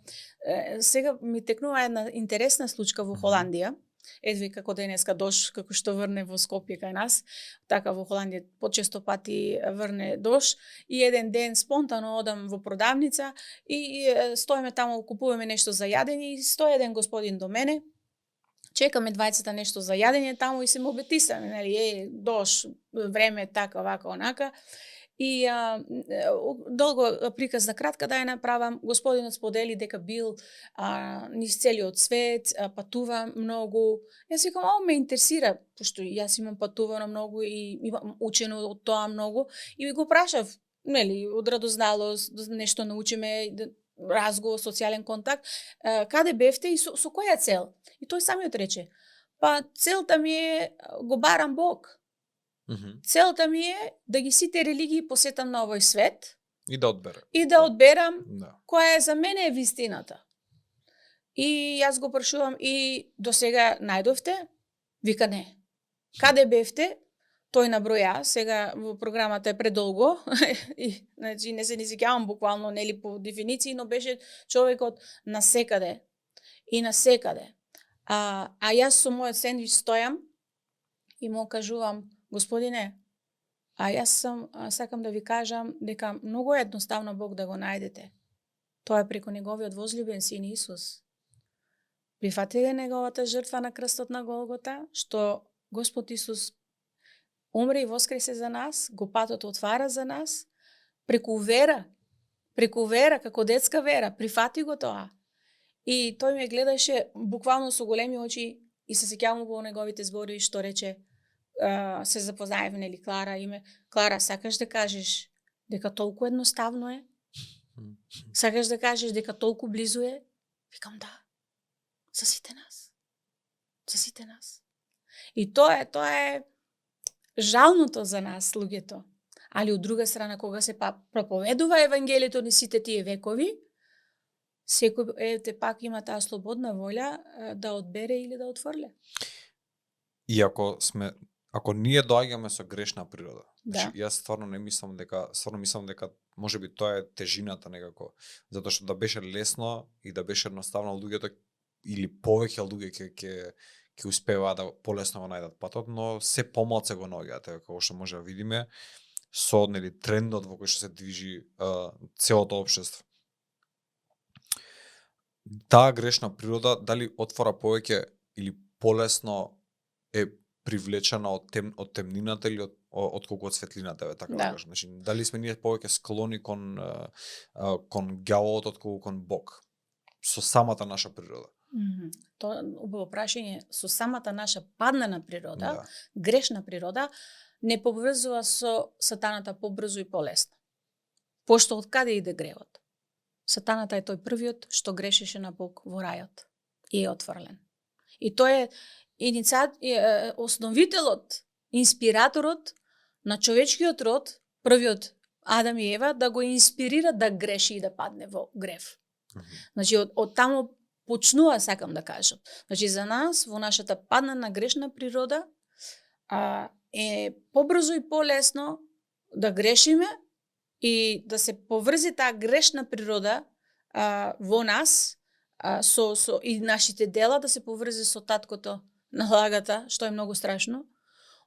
Сега ми текнува една интересна случка во Холандија. Едви како денеска дош, како што врне во Скопје кај нас, така во Холандија почесто пати врне дош, и еден ден спонтано одам во продавница и стоиме таму, купуваме нешто за јадење и стои еден господин до мене. Чекаме двајцата нешто за јадење таму и се му обетисаме, нели, дош, време, така, вака, онака. И долго приказна кратка да ја направам, господинот сподели дека бил низ целиот свет, патува многу. Јас викам, ме интересира, пошто јас имам патувано многу и имам учено од тоа многу, и го прашав, нели, од радозналост, нешто научиме, разговор, социјален контакт, каде бевте и со која цел? И тој самиот рече, па целта ми е, го барам Бог. Целта ми е да ги сите религии посетам на овој свет и да одберам. И да одберам која е за мене е вистината. И јас го прашувам, и до сега најдовте? Вика не. Каде бевте? Тој наброја, сега во програмата е предолго, и значи не се низикјавам буквално, нели, по дефиниции, но беше човекот насекаде. И насекаде. А јас со мојот сендвич стојам и му кажувам, Господине, јас сакам да ви кажам дека многу е едноставно Бог да го најдете. Тоа е преку неговиот возлюбен син Исус. Прифатиле неговата жртва на крстот на Голгота, што Господ Исус умре и воскресе за нас, го патот отвара за нас, преку вера, како детска вера, прифати го тоа. И тој ме гледаше буквално со големи очи и се сеќавам во неговите зборови што рече, се запознаевме, нели, Клара, име. Клара, сакаш да кажеш дека толку едноставно е? Сакаш да кажеш дека толку близу е? Викам да. За сите нас. За сите нас. И тоа е жалното за нас, луѓето. Али од друга страна, кога се проповедува Евангелието ни сите тие векови, секој пак има таа слободна волја да одбере или да отфрле. И ако ние доаѓаме со грешна природа, да. Значи, јас стварно мислам дека можеби тоа е тежината некако, затоа што да беше лесно и да беше едноставно, луѓето или повеќе луѓе ќе успеваат да полесно го најдат патот, но се помалку го наоѓаат, како што може да видиме со трендот во кој што се движи целото општество. Таа грешна природа дали отвора повеќе или полесно е привлечена од темнината или од колку од светлината, така да кажам. Значи, дали сме ние повеќе склони кон ѓаволот од колку кон Бог со самата наша природа? Тоа убаво прашање. Со самата наша паднана природа, грешна природа, не поврзува со сатаната побрзо и полесно. Пошто од каде иде гревот? Сатаната е тој првиот што грешеше на Бог во рајот и е отфрлен. И тој е основителот, инспираторот на човечкиот род, првиот Адам и Ева, да го инспирира да греши и да падне во грев. Значи, од таму почнува, сакам да кажам. Значи, за нас, во нашата паднана грешна природа, е побрзо и полесно да грешиме и да се поврзи таа грешна природа во нас со и нашите дела да се поврзи со таткото на лагата, што е многу страшно,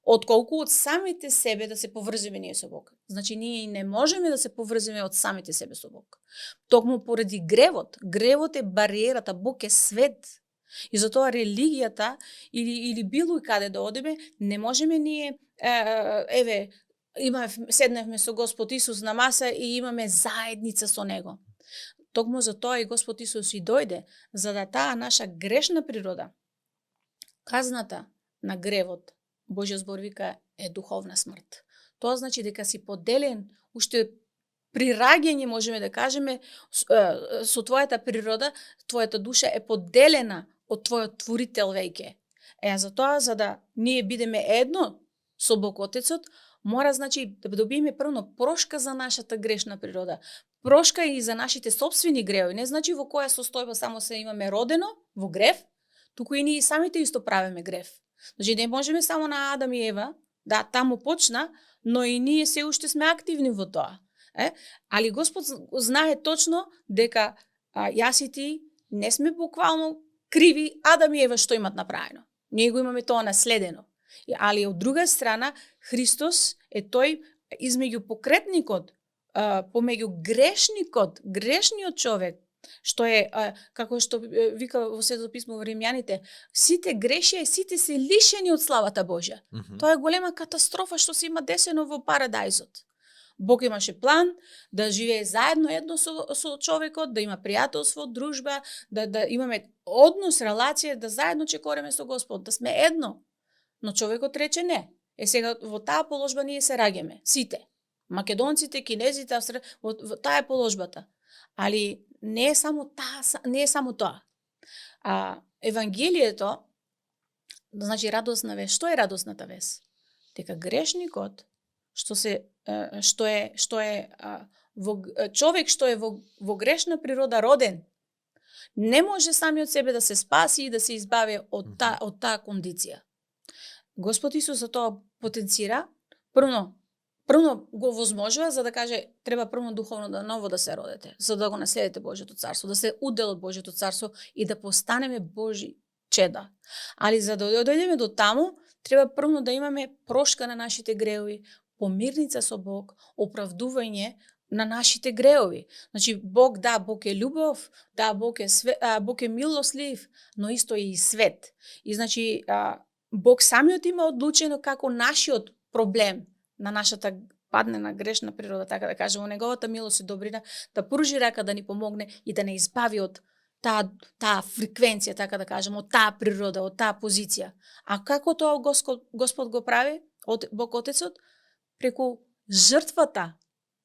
отколку од самите себе да се поврзиме ние со Бог. Значи, ние не можеме да се поврзиме од самите себе со Бог. Токму поради гревот. Гревот е бариерата, Бог е свет. И затоа религијата или било и каде да одиме, не можеме ние, седневме со Господ Исус на маса и имаме заедница со Него. Токму затоа и Господ Исус и дојде, за да таа наша грешна природа, казната на гревот, Божјиот збор вика, е духовна смрт. Тоа значи дека си поделен, уште при раѓање можеме да кажеме, со твојата природа, твојата душа е поделена од твојот творител веќе. Затоа, за да ние бидеме едно со Бог Отецот, мора, значи, да добиеме првно прошка за нашата грешна природа. Прошка и за нашите собствени греви. Не значи во која состојба само се имаме родено во грев, туку и ние самите исто правиме грев. Значи, не можеме само на Адам и Ева, да, таму почна, но и ние се уште сме активни во тоа. Али Господ знае точно дека јас и ти не сме буквално криви Адам и Ева што имат направено. Ние го имаме тоа наследено. Али од друга страна, Христос е тој измеѓу покретникот, помеѓу грешниот човек, што е, како што вика во Светото писмо во Римјаните, сите грешија и сите се лишени од славата Божја. Тоа е голема катастрофа што се има десено во парадајзот. Бог имаше план да живее заедно едно со човекот, да има пријателство, дружба, да имаме однос, релација, да заедно чекореме со Господ, да сме едно. Но човекот рече не. Сега во таа положба ние се раѓаме, сите. Македонците, кинезите, во таа е положбата. Али не е само тоа. Евангелието, значи радосна вест. Што е радосната вест? Дека грешникот човек што е во грешна природа роден, не може самиот себе да се спаси и да се избави од таа кондиција. Господ Исус за тоа потенцира, првно го возможува за да каже треба првно духовно да ново да се родите, за да го наследите Божјото царство, да се удел од Божјото царство и да постанеме Божји чеда. Али за да дојдеме до таму, треба првно да имаме прошка на нашите греови, помирница со Бог, оправдување на нашите греови. Значи Бог е љубов, Бог е милослив, но исто е и свет. И значи Бог самиот има одлучено како нашиот проблем на нашата паднена грешна природа, така да кажем, во неговата милост и добрина, да пружи рака да ни помогне и да не избави од таа фреквенција, така да кажем, од таа природа, од таа позиција. А како тоа Господ го прави, од Бог Отецот? Преку жртвата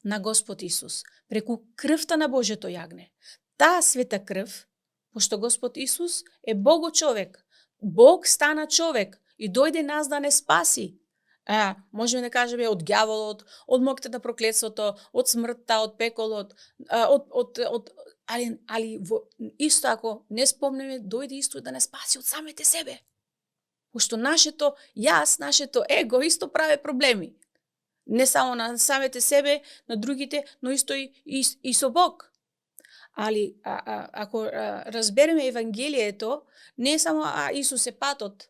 на Господ Исус, преку крвта на Божјото јагне. Таа света крв, пошто Господ Исус е Бого-човек, Бог стана човек и дојде нас да не спаси. Можеме да кажеме од ѓаволот, од моќта на проклетството, од смртта, од пеколот, али исто ако не спомнеме, дојде исто да не спаси од самите себе. Пошто нашето јас, нашето его исто прави проблеми. Не само на самите себе, на другите, но исто и со Бог. Али ако разбереме Евангелието, не само Исус е патот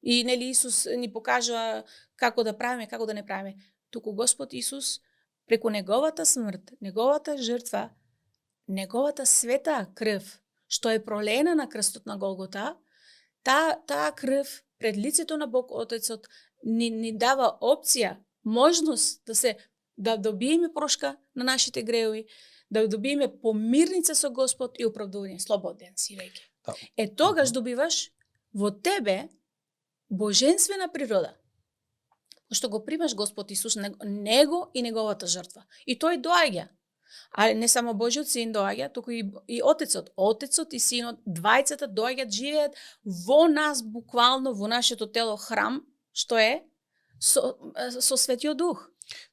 и нели Исус ни покажува како да правиме, како да не правиме, туку Господ Исус преку неговата смрт, неговата жртва, неговата света крв, што е пролена на крстот на Голгота, таа крв пред лицето на Бог Отецот ни дава опција, можност да добиеме прошка на нашите греови, да добиеме помирница со Господ и оправдување, слободен си веќе. Тогаш добиваш во тебе боженствена природа. Пошто го примаш Господ Исус, него и неговата жртва. И тој доаѓа. А не само Божиот син доаѓа, туку и Отецот. Отецот и Синот, двајцата доаѓаат, живеат во нас, буквално во нашето тело храм, што е со Светиот Дух.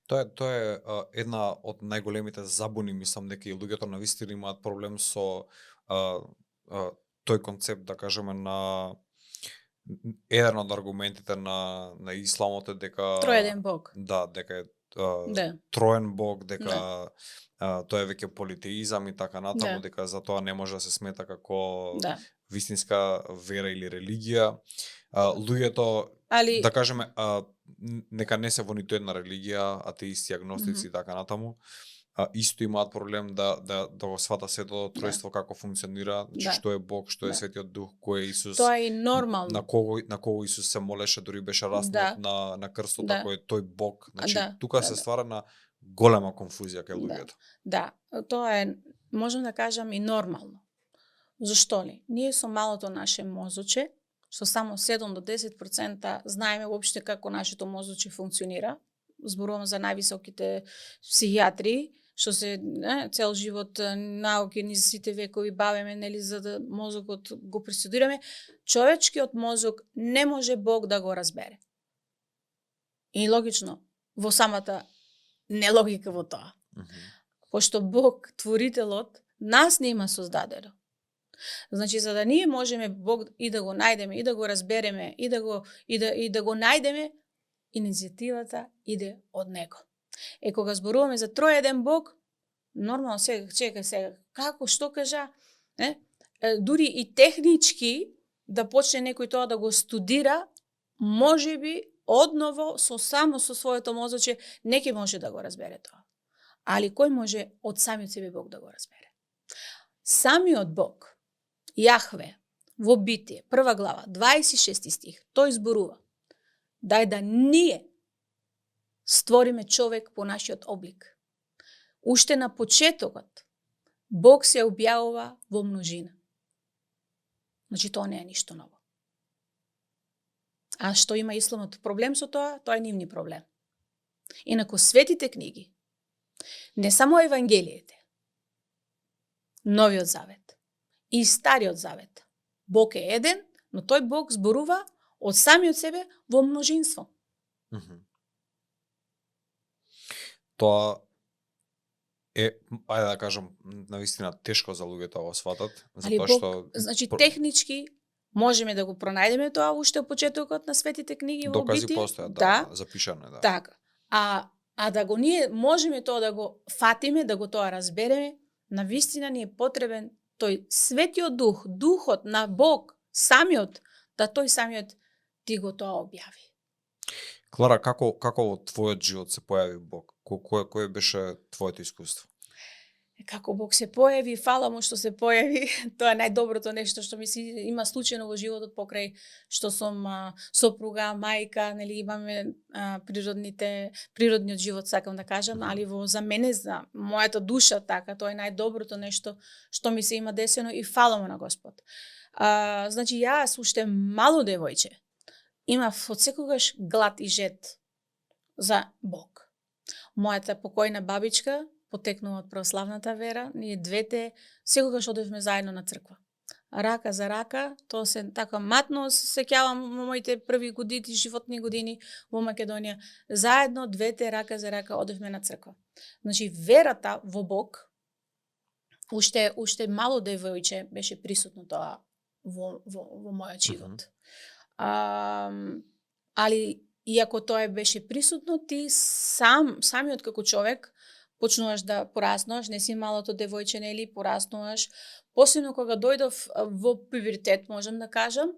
Тоа е една од најголемите забуни, мислам дека и луѓето навистина имаат проблем со тој концепт, да кажеме, на еден од аргументите на исламот е дека Троеден Бог. Да, дека е Да. троен Бог, дека тоа е веќе политеизам и така натаму, дека за тоа не може да се смета како вистинска вера или религија. Луѓето, да кажеме, нека не се во ниту една религија, атеисти, агностици и така натаму, исто имаат проблем да го свата сето тројство како функционира, што е Бог, што е Светиот Дух, кој е Исус. Тоа е нормално. На кого Исус се молеше, дури беше раснат на крстот, кој е тој Бог. Значи тука се ствара на голема конфузија кај луѓето. Да, тоа е, можам да кажам, и нормално. Зашто ли? Ние со малото наше мозоче, што само 7 до 10% знаеме воопште како нашето мозоче функционира, зборувам за највисоките психијатри, што се цел живот науки низ сите векови бавиме, нели, за да мозокот го престудираме, човечкиот мозок не може Бог да го разбере. И логично, во самата нелогика во тоа. Пошто Бог, творителот, нас не има создадено. Значи, за да ние можеме Бог и да го најдеме, и да го разбереме, и да го најдеме, иницијативата иде од него. Кога зборуваме за троеден Бог, нормално сега, како, што кажа, дури и технички да почне некој тоа да го студира, можеби одново само со своето мозоче не ќе може да го разбере тоа. Али кој може од самиот себе Бог да го разбере? Самиот Бог, Јахве, во Битие, 1 глава, 26 стих, тој зборува: дај да ние створиме човек по нашиот облик. Уште на почетокот Бог се објавува во множина. Значи, тоа не е ништо ново. А што има исламот проблем со тоа? Тоа е нивни проблем. Инаку светите книги, не само Евангелиите, Новиот Завет и Стариот Завет, Бог е еден, но тој Бог зборува од самиот себе во множинство. Тоа е, ајде да кажам, навистина тешко за луѓето да го сватат, затоа што значи технички можеме да го пронајдеме тоа уште од почетокот на светите книги во Битие. Докази постојат, запишано е, Така. А да го ние можеме тоа да го фатиме, да го тоа разбереме, навистина ни е потребен тој Светиот Дух, Духот на Бог, самиот, да тој самиот ти го тоа објави. Клара, како во твојот живот се појави Бог? Кој беше твоето искуство? Како Бог се појави, фала му што се појави, тоа е најдоброто нешто што ми се има случајно во животот, покрај што сум сопруга, мајка, нели, имаме природниот живот, сакам да кажам, али за мене, за мојата душа, така, тоа е најдоброто нешто што ми се има десено и фала му на Господ. Значи, јас уште мало девојче имав одсекогаш глад и жет за Бог. Мојата покојна бабичка потекнува од православната вера, ние двете секогаш одевме заедно на црква. Рака за рака, тоа се така матно сеќавам во моите први години, животни години во Македонија. Заедно двете рака за рака одевме на црква. Значи верата во Бог уште мало девојче беше присутно тоа во мојот живот. Али иако тоа беше присутно, ти самиот како човек почнуваш да пораснуваш, не си малото девојче, нели, пораснуваш. Посебно кога дојдов во пубертет, можам да кажам,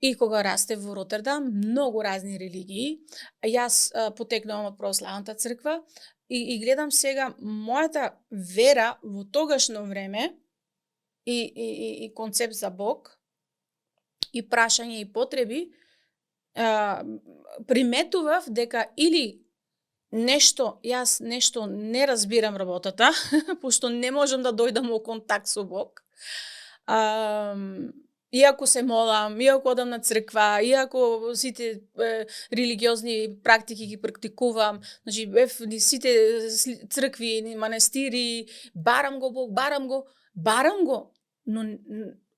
и кога растев во Ротердам, многу разни религии. Јас потекнувам од православната црква и гледам сега мојата вера во тогашно време и концепт за Бог и прашање и потреби, приметував дека или јас нешто не разбирам работата, пошто не можам да дојдам во контакт со Бог, иако се молам, иако одам на црква, иако сите религиозни практики ги практикувам, значи бев ни сите цркви, ни манастири, барам го, но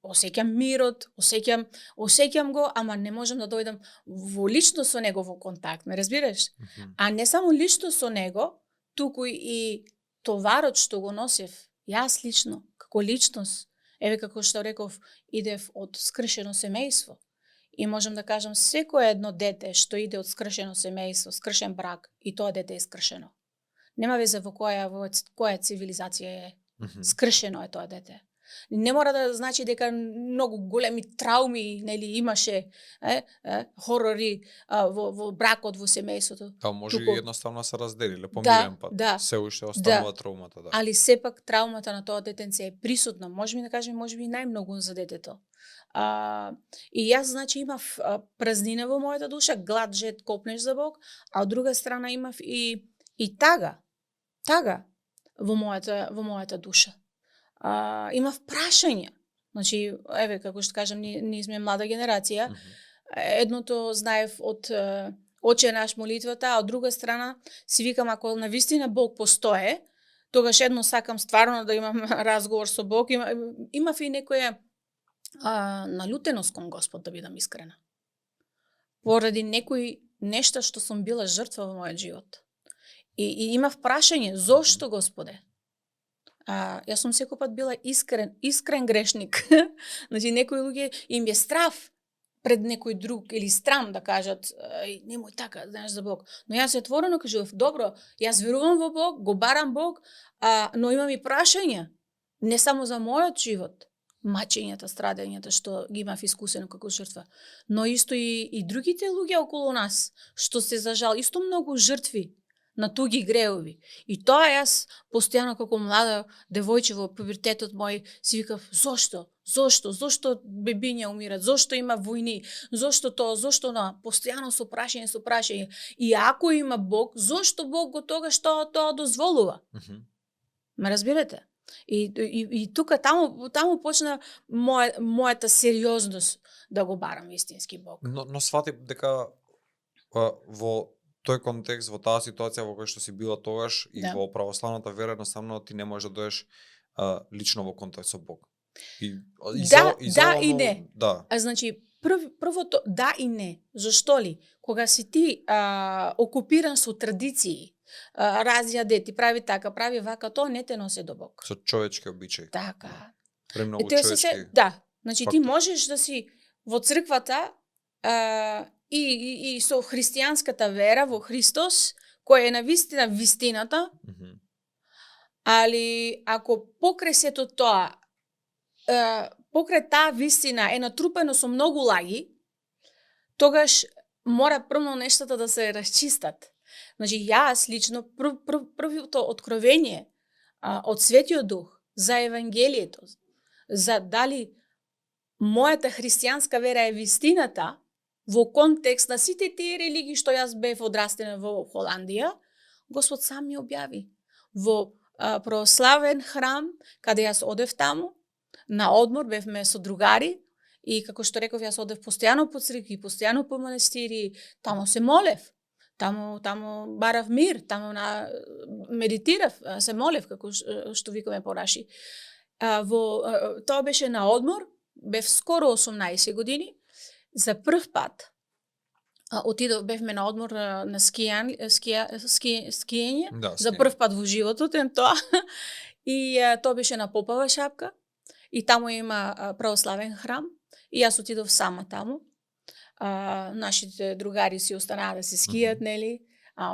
осеќам мирот, осеќам го, ама не можам да дојдам во лично со него во контакт, ме разбираш? А не само лично со него, туку и товарот што го носев, јас лично, како личност, еве како што реков, идев од скршено семејство. И можам да кажам, секое едно дете што иде од скршено семејство, скршен брак, и тоа дете е скршено. Нема везе во која цивилизација е. Скршено е тоа дете. Не мора да значи дека многу големи трауми, нели, имаше хорори во бракот, во семејството. Може и едноставно се разделиле по мирен пат. Се уште останува траумата, да. Али сепак траумата на тоа детенце е присутна. Можеме да кажеме, можеби најмногу за детето. И јас, значи, имав празнина во мојата душа, глад, жед, копнеш за Бог, а од друга страна имав и тага во мојата душа. Имав прашања. Значи, еве, како што кажам, ние сме млада генерација. Едното знаев од Оче наш молитвата, а од друга страна си викам, ако навистина Бог постое, тогаш едно сакам стварно да имам разговор со Бог. Имав и некоја налутеност кон Господ, да бидам искрена. Поради некои нешта што сум била жртва во мојот живот. И имав прашање, зошто, Господе? Јас сум секој пат била искрен грешник. Значи, некои луѓе им е страв пред некој друг или страм да кажат, немој така, знаеш за Бог. Но јас отворено кажував, добро, јас верувам во Бог, го барам Бог, но имам и прашања, не само за мојот живот, мачењата, страдањата што ги имав искусено како жртва, но исто и другите луѓе околу нас, што се за жал исто многу жртви на туги греови. И тоа јас постојано како млада девојче во пубертетот мој си викав, зошто бебиња умират, зошто има војни, зошто тоа, зошто она, постојано со прашање. И ако има Бог, зошто Бог го тогаш тоа дозволува? Ме разбирате? И тука таму почна мојата сериозност да го барам вистински Бог. Но свати дека во тој контекст, во таа ситуација во која што си била тогаш и во православната вера, едноставно ти не можеш да доеш лично во контакт со Бог. Да и не. Да. Значи, првото да и не. Зошто ли? Кога си ти окупиран со традиции, разјаде, ти прави така, прави вака, тоа не те носи до Бог. Со човечки обичаи. Така. Премногу човечки. Да. Значи, ти можеш да си во црквата и со христијанската вера во Христос, која е навистина вистината, али ако покрај сето тоа, покрај таа вистина е натрупено со многу лаги, тогаш мора првно нештата да се расчистат. Значи, јас лично првото откровение од Светиот Дух за Евангелието, за дали мојата христијанска вера е вистината, во контекст на сите тие религии што јас бев одрастена во Холандија, Господ сам ми објави. Во православен храм, каде јас одев таму, на одмор бевме со другари, и како што реков, јас одев постојано по цркви, постојано по манастири, таму се молев. Таму барав мир, таму медитирав, се молев, како што викаме пораши. Тоа беше на одмор, бев скоро 18 години. За прв пат бевме на одмор на скиење, за прв пат во животот тоа. И тоа беше на Попова шапка. И таму има православен храм. И јас отидов сама таму. Нашите другари си останаа да се скијат, нели?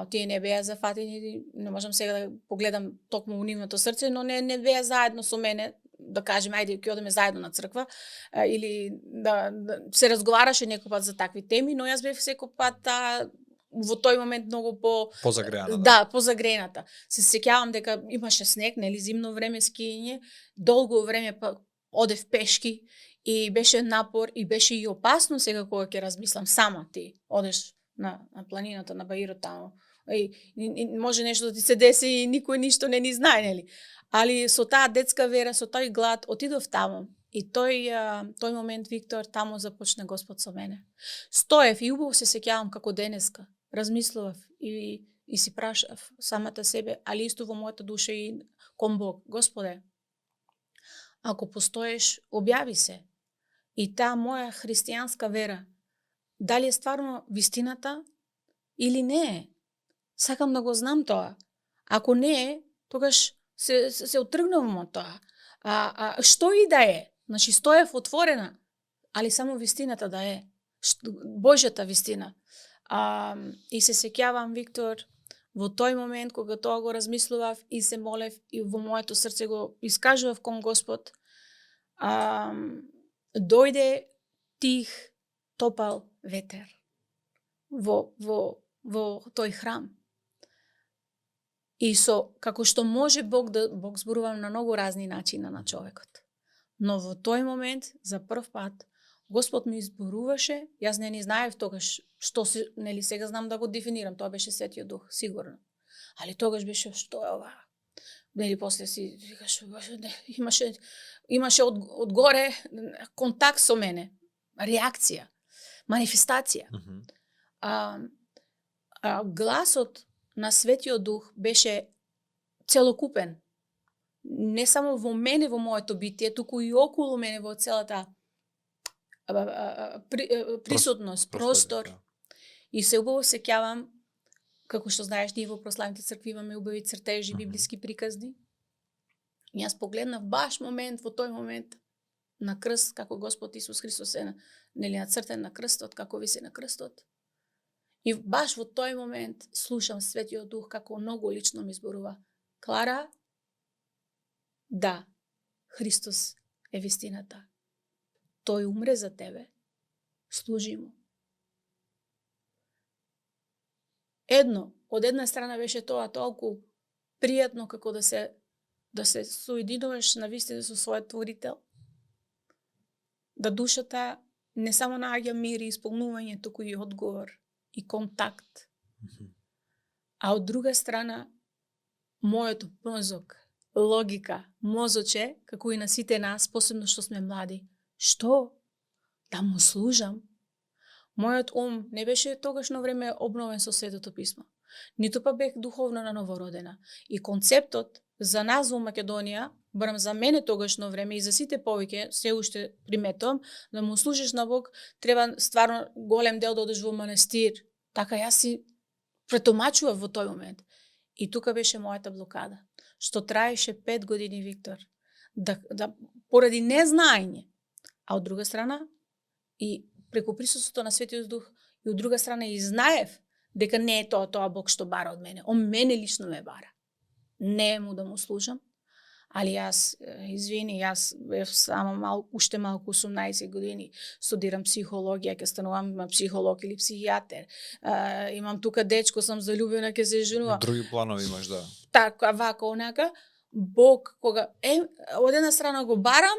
Тие не беа зафатени, не можам сега да погледам токму у нивното срце, но не беа заедно со мене, да кажеме, ајде, ќе одеме заедно на црква, или да се разговараше некој пат за такви теми, но јас бев секој пат во тој момент многу позагрејана. Да, позагрејната. Се сеќавам дека имаше снег, нели, зимно време скијање, долго време па одев пешки и беше напор и беше и опасно сега кога ќе размислам сама ти одеш на планината на Баирот таму. И може нешто да ти се деси и никој ништо не ни знае, нели? Али со таа детска вера, со тој глад, отидов таму И тој момент, Виктор, таму започна Господ со мене. Стоев и убаво се сеќавам како денеска. Размислував и си прашав самата себе, али исто во мојата душа и кон Бог. Господе, ако постоеш, објави се. И таа моја христијанска вера, дали е стварно вистината или не е? Сакам да го знам тоа. Ако не е, тогаш се отргнувам од тоа. Што и да е? Значи, стоев отворена, али само вистината да е. Божјата вистина. И се сеќавам, Виктор, во тој момент, кога тоа го размислував и се молев и во моето срце го искажував кон Господ, дојде тих, топал ветер во тој храм. И како што може Бог зборува на многу разни начина на човекот. Но во тој момент, за прв пат, Господ ми изборуваше, јас не ни знаев тогаш што се, нели сега знам да го дефинирам, тоа беше Светиот Дух, сигурно. Али тогаш беше што е ова? Нели после си викаш, имаше одгоре контакт со мене, реакција, манифестација. Гласот на Светиот Дух беше целокупен. Не само во мене, во моето битие, туку и околу мене во целата присутност, простор. И се убаво сеќавам, како што знаеш, ние во прославните цркви имаме убави цртежи, библиски приказни. И јас погледнав баш во тој момент на крст, како Господ Исус Христос е нацртен на крстот, како виси на крстот. И баш во тој момент слушам Светиот Дух како многу лично ми зборува. Клара, да, Христос е вистината. Тој умре за тебе. Служи му. Од една страна беше тоа толку пријатно како да се соединуваш на вистина со својот Творител. Да душата не само наоѓа мир и исполнување, туку и одговор и контакт. А од друга страна, мојот мозок, логика, мозоче, како и на сите нас, посебно што сме млади, што? Да му служам? Мојот ум не беше тогашно време обновен со Светото писмо. Ниту па бех духовно на новородена. И концептот за нас во Македонија, барам за мене тогашно време и за сите повеќе, се уште приметувам, да му служиш на Бог, треба стварно голем дел да одиш во манастир. Така јас си претомачував во тој момент. И тука беше мојата блокада, што траеше 5 години, Виктор, да поради незнаење, а од друга страна и преку присуството на Светиот Дух, и од друга страна и знаев дека не е тоа Бог што бара од мене. Он мене лично ме бара. Не е му да му служам, али јас, извини, јас бев само уште малку 18 години, студирам психологија, ќе станувам психолог или психијатер. Имам тука дечко, сам заљубена, ќе се женувам. Други планови имаш, да. Така, вака, онака. Бог, кога од една страна го барам,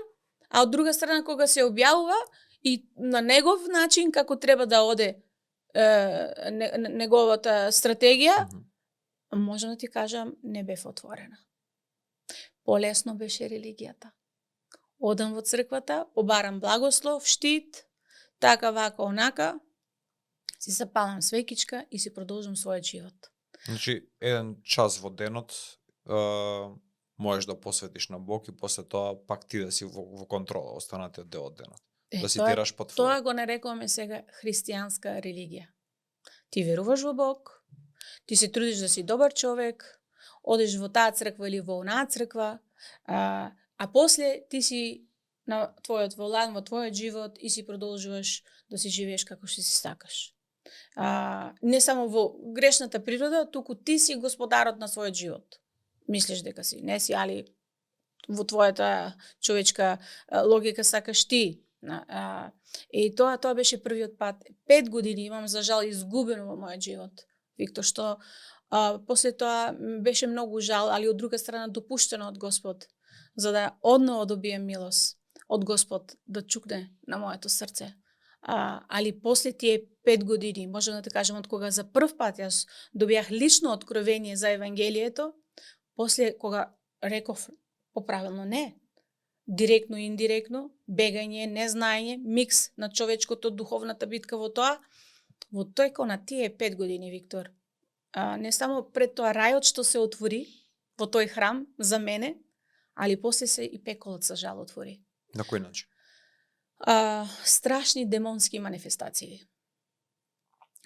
а од друга страна кога се објавува и на негов начин како треба да оде неговата стратегија, можам да ти кажам, не бев отворена. Полесно беше религијата. Одам во црквата, побарам благослов, штит, така, вака, онака, си запалам свекичка и си продолжам својот живот. Значи, 1 час во денот можеш да посветиш на Бог и после тоа пак ти да си во контрола останатиот дел од денот. Да си тераш по твој. Тоа го нарекуваме сега христијанска религија. Ти веруваш во Бог, ти се трудиш да си добар човек, одеш во таа црква или во онаа црква, а после ти си на твојот волан, во твојот живот и си продолжуваш да си живееш како што си сакаш. Не само во грешната природа, туку ти си господарот на својот живот. Мислиш дека си, не си, али во твојата човечка логика сакаш ти. И тоа беше првиот пат. 5 години имам, за жал, изгубено во мојот живот. Виктор, што после тоа беше многу жал, али од друга страна допуштено од Господ, за да одново добием милост од Господ да чукне на моето срце. Али после тие 5 години, можам да те кажам, од кога за прв пат јас добијах лично откровение за Евангелието, после кога реков поправилно не, директно и индиректно, бегање, незнаење, микс на човечкото, духовната битка во тоа, во тојко на тие 5 години, Виктор. Не само пред тоа рајот што се отвори во тој храм за мене, али после се и пеколот за жал отвори. На кој начин? Страшни демонски манифестации.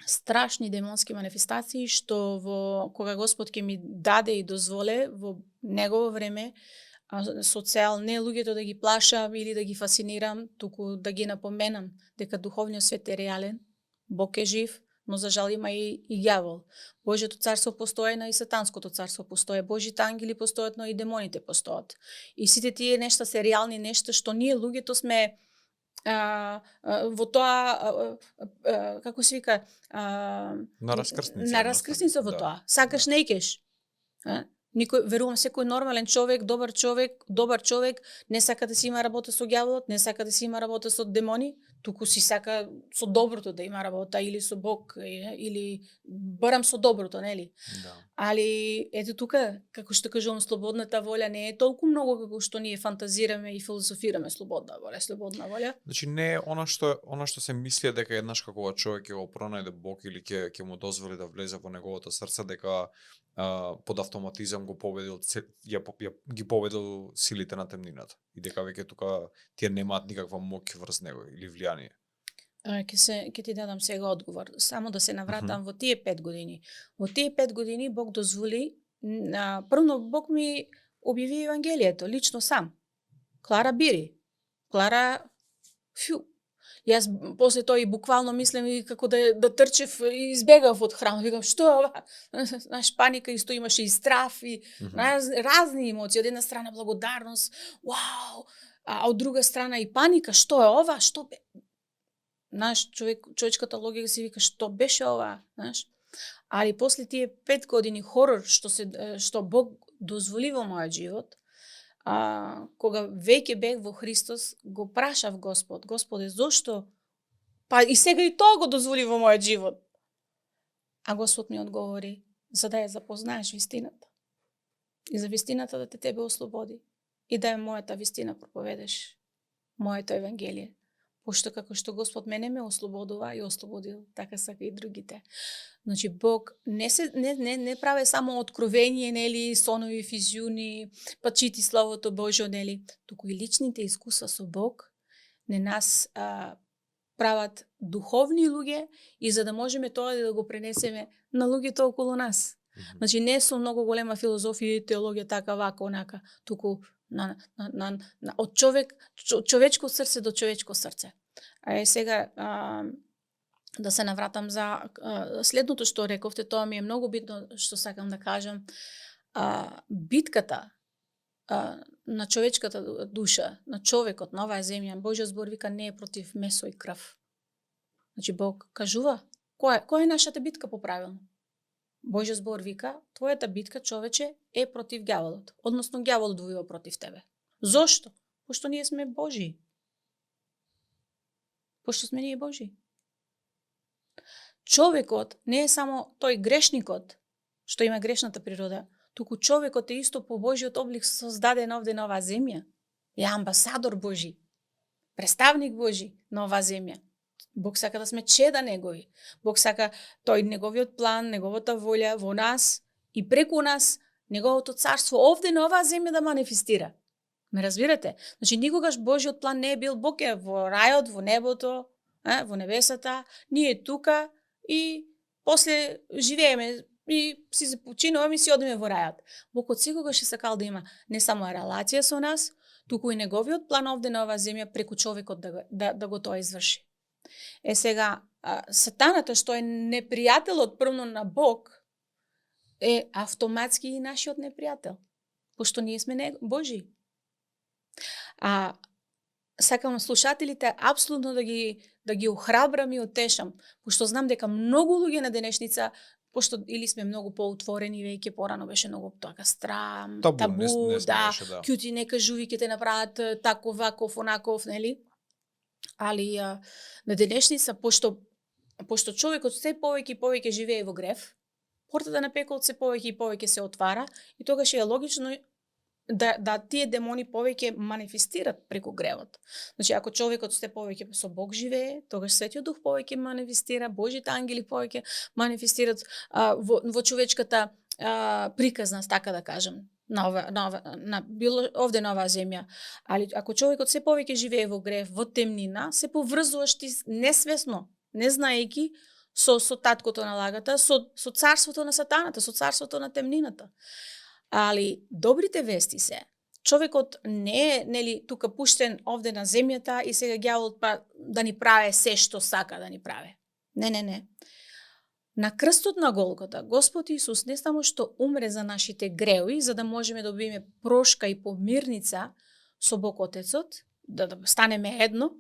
Страшни демонски манифестации што кога Господ ќе ми даде и дозволе во негово време, со цел не луѓето да ги плашам или да ги фасцинирам, туку да ги напоменам дека духовниот свет е реален, Бог е жив, но за жал има и ѓавол. Божјото царство постои, но и сатанското царство постои. Божите ангели постојат, но и демоните постојат. И сите тие нешта се реални нешта што ние луѓето сме во тоа како се вика на раскрсница. На раскрсница во тоа. Сакаш не икеш. Никој, верувам, секој нормален човек, добар човек не сака да си има работа со ѓаволот, не сака да си има работа со демони, туку си сака со доброто да има работа или со Бог или барам со доброто, нели? Да. Али ето тука, како што кажувам, слободната волја не е толку многу како што ние фантазираме и филозофираме слободна волја. Значи не е она што се мисли дека еднаш како човек ќе го пронајде Бог или ќе му дозволи да влезе во неговото срце, дека под автоматизам ги победил силите на темнината и дека веќе тука тие немаат никаква моќ врз него или влијание. Ќе ти дадам сега одговор. Само да се навратам во тие 5 години. Во тие 5 години Бог дозволи, првно Бог ми објави Евангелието, лично сам. Клара бири. Клара, Јас после тоа и буквално мислам и како да трчев и избегав од храм. Викам, што е ова? Знаеш, паника исто имаше и страв и разни емоции. Од една страна благодарност, вау, а од друга страна и паника. Што е ова? Што бе? Знаеш, човечката логика си вика, што беше ова? Знаеш? Али после тие 5 години хорор што Бог дозволи во мојот живот, кога веќе бег во Христос, го прашав Господ, Господе, зошто? Па и сега и тоа го дозволи во мојот живот. А Господ ми одговори, за да ја запознаеш вистината. И за вистината да те тебе ослободи. И да ја мојата вистина проповедеш. Моето Евангелие. Пошто како што Господ мене ме ослободува и ослободил, така сака и другите. Значи Бог не прави само откровение, нели, сонови, визиони, па чити Словото Божјо, нели, туку и личните искуства со Бог не нас прават духовни луѓе и за да можеме тоа да го пренесеме на луѓето околу нас. Значи не со многу голема филозофија и теологија така вака онака, туку од човечко срце до човечко срце. Сега да се навратам за следното што рековте, тоа ми е многу битно што сакам да кажам. Битката на човечката душа, на човекот, на оваа земја, Божјот збор вика не е против месо и крв. Значи Бог кажува, која е нашата битка по правилно? Божјот збор вика, твојата битка, човече, е против ѓаволот. Односно, ѓаволот војува против тебе. Зошто? Пошто ние сме Божии. Пошто сме ние Божии. Човекот не е само тој грешникот, што има грешната природа, туку човекот е исто по Божиот облик создаден овде на оваа земја. Е амбасадор Божи, представник Божи на оваа земја. Бог сака да сме чеда негови. Бог сака тој неговиот план, неговата волја во нас и преку нас, неговото царство овде на оваа земја да манифестира. Ме разбирате? Значи никогаш Божиот план не е бил Бог е во рајот, во небото, во небесата, ние тука и после живееме и си се починуваме и си одиме во рајот. Бог од секогаш е сакал да има не само релација со нас, туку и неговиот план овде на оваа земја преку човекот да го тоа изврши. Сега, сатаната што е непријателот првно на Бог, е автоматски и нашиот непријател, пошто ние сме Божии. Сакам слушателите апсолутно да ги охрабрам и утешам, пошто знам дека многу луѓе на денешница, пошто или сме многу поотворени веќе, порано беше многу така страм, табу, да, кјути не кажуви ќе те направат таков, ваков, онаков, нели? Али на денешница, пошто човекот се повеќе и повеќе живее во грев, портата на пеколот се повеќе и повеќе се отвара и тогаш е логично да тие демони повеќе манифестират преку гревот. Значи, ако човекот сте повеќе со Бог живее, тогаш Светиот Дух повеќе манифестира, Божите ангели повеќе манифестират во човечката приказност, така да кажем, овде на оваа земја. Али ако човекот се повеќе живее во грев, во темнина, се поврзуваш ти несвесно, не знаејќи со таткото на лагата, со царството на сатаната, со царството на темнината. Али добрите вести се, човекот не е нели тука пуштен овде на земјата и сега ѓаволот па да ни прави се што сака да ни прави. Не. На крстот на Голгота, Господ Исус не само што умре за нашите греви, за да можеме да добиеме прошка и помирница со Бог Отецот, да станеме едно,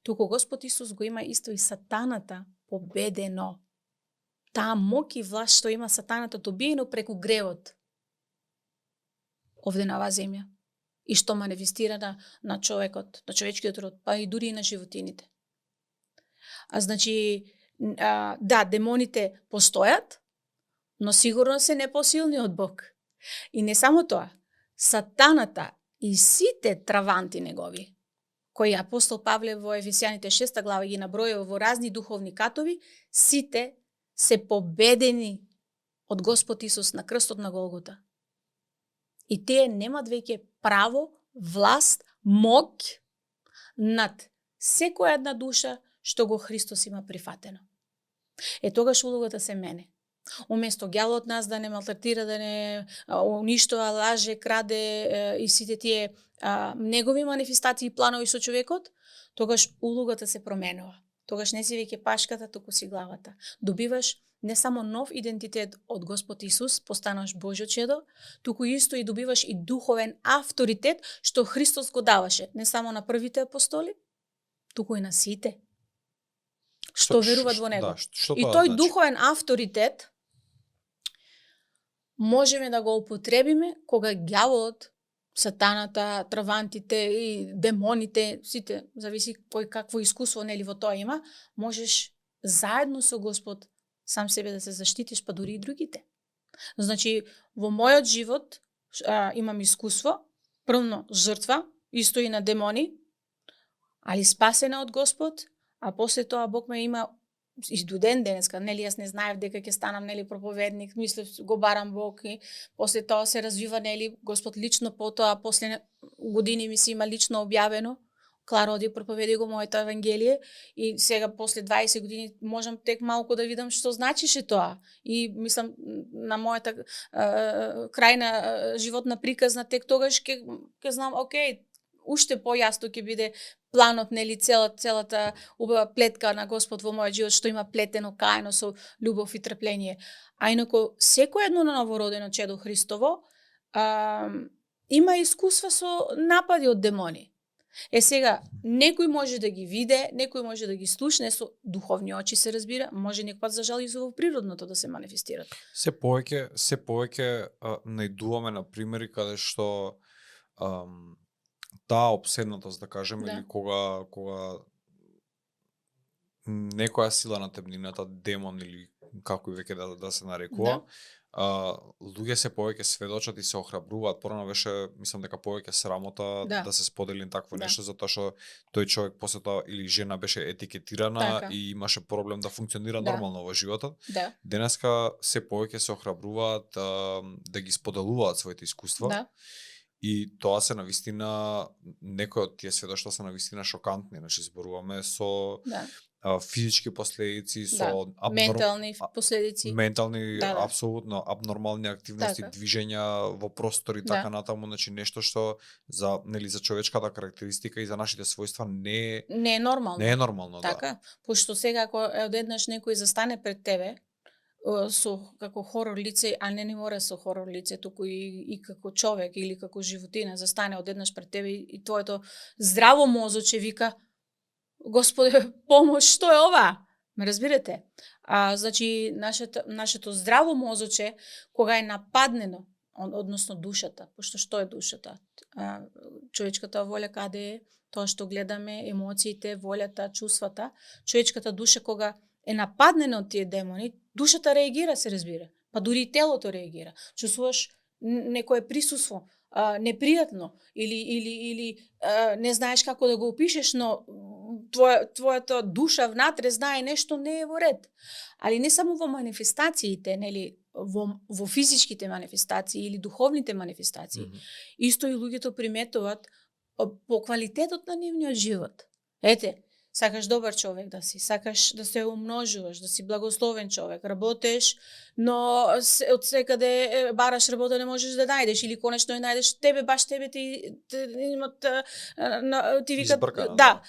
туку Господ Исус го има исто и сатаната победено. Таа моќ и власт што има сатаната добиено преку гревот овде на оваа земја и што манифестира на човекот, на човечкиот род, па и дури и на животините. Значи, да, демоните постојат, но сигурно се не посилни од Бог. И не само тоа, сатаната и сите траванти негови, кои апостол Павле во Ефесијаните 6 глава ги набројува во разни духовни катови, сите се победени од Господ Исус на крстот на Голгота. И тие немат веќе право, власт, моќ над секоја една душа што го Христос има прифатено. Тогаш улогата се мене. Уместо ѓаволот нас да не малтретира, да не уништува, лаже, краде и сите тие негови манифестации и планови со човекот, тогаш улогата се променува. Тогаш не си веќе пашката, туку си главата. Добиваш не само нов идентитет од Господ Исус, постанаш Божјо чедо, туку исто и добиваш и духовен авторитет што Христос го даваше не само на првите апостоли, туку и на сите што веруваат во него. И тој значи? Духовен авторитет можеме да го употребиме кога ѓаволот, сатаната, травантите и демоните, сите, зависи кој какво искуство нели во тоа има, можеш заедно со Господ сам себе да се заштитиш, па дури и другите. Значи, во мојот живот имам искуство, првно жртва, исто и на демони, али спасена од Господ, а после тоа Бог ме има и до ден денеска, нели јас не знаев дека ќе станам нели проповедник, мислев го барам Бог и после тоа се развива нели Господ лично потоа, после години ми се има лично објавено, Клара оди проповеди го моето евангелие и сега после 20 години можам тек малку да видам што значише тоа. И мислам на мојата крајна животна приказна тек тогаш ќе знам, окей, уште појасно ќе биде планот, нели, целата убава плетка на Господ во мојот живот, што има плетено каено со љубов и трпение. А инако, секој едно новородено чедо Христово има искуства со напади од демони. Сега, некој може да ги виде, некој може да ги слушне со духовни очи, се разбира, може некој за жал и во природното да се манифестират. Се повеќе најдуваме на примери каде што таа обседнатост, да кажеме, или кога некоја сила на темнината, демон или како и веќе да се нарекува, луѓе се повеќе сведочат и се охрабруваат. Порано беше, мислам дека повеќе срамота да се сподели такво нешто, затоа што тој човек после тоа или жена беше етикетирана и имаше проблем да функционира нормално во животот. Денеска се повеќе се охрабруваат да ги споделуваат своите искуства. И тоа се навистина, некои од тие сведоштва се навистина шокантни, значи зборуваме со физички последици, со ментални последици. Ментални, апсолутно абнормални активности, движења во простор и така натаму, значи нешто што за човечката карактеристика и за нашите својства не е нормално. Не е нормално, така, пошто сега ако одеднаш некој застане пред тебе со како хорор лице, а не мора со хорор лице, туку и како човек или како животина застане одеднаш пред тебе и твоето здраво мозоче вика: Господе, помош, што е ова? Ме разбирате? Значи, нашето здраво мозоче, кога е нападнено, односно душата, пошто што е душата? Човечката воља каде е? Тоа што гледаме, емоциите, волјата, чувствата. Човечката душа кога е нападнена од тие демони, душата реагира, се разбира. Па дури и телото реагира. Чувствуваш некое присуство, непријатно или не знаеш како да го опишеш, но твојата душа внатре знае нешто не е во ред. Али не само во манифестациите, нели, во физичките манифестации или духовните манифестации. Исто и луѓето приметуваат по квалитетот на нивниот живот. Ете, сакаш добар човек да си, сакаш да се умножуваш, да си благословен човек, работеш, но од секаде бараш работа не можеш да најдеш или конечно ја најдеш баш тебе ти имат ти викат Избркана,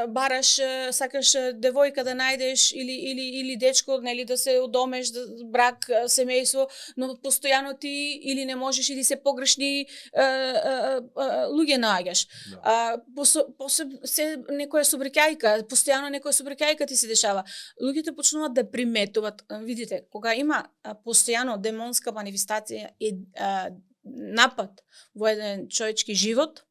бараш сакаш девојка да најдеш или дечко, нели, да се удомеш, брак, семејство, но постојано ти или не можеш или се погрешни луѓе наоѓаш. Се некоја собрекајка, постојано некоја собрекајка ти се дешава. Луѓето почнуваат да приметуваат, видите, кога има постојано демонска манифестација и напад во еден човечки живот,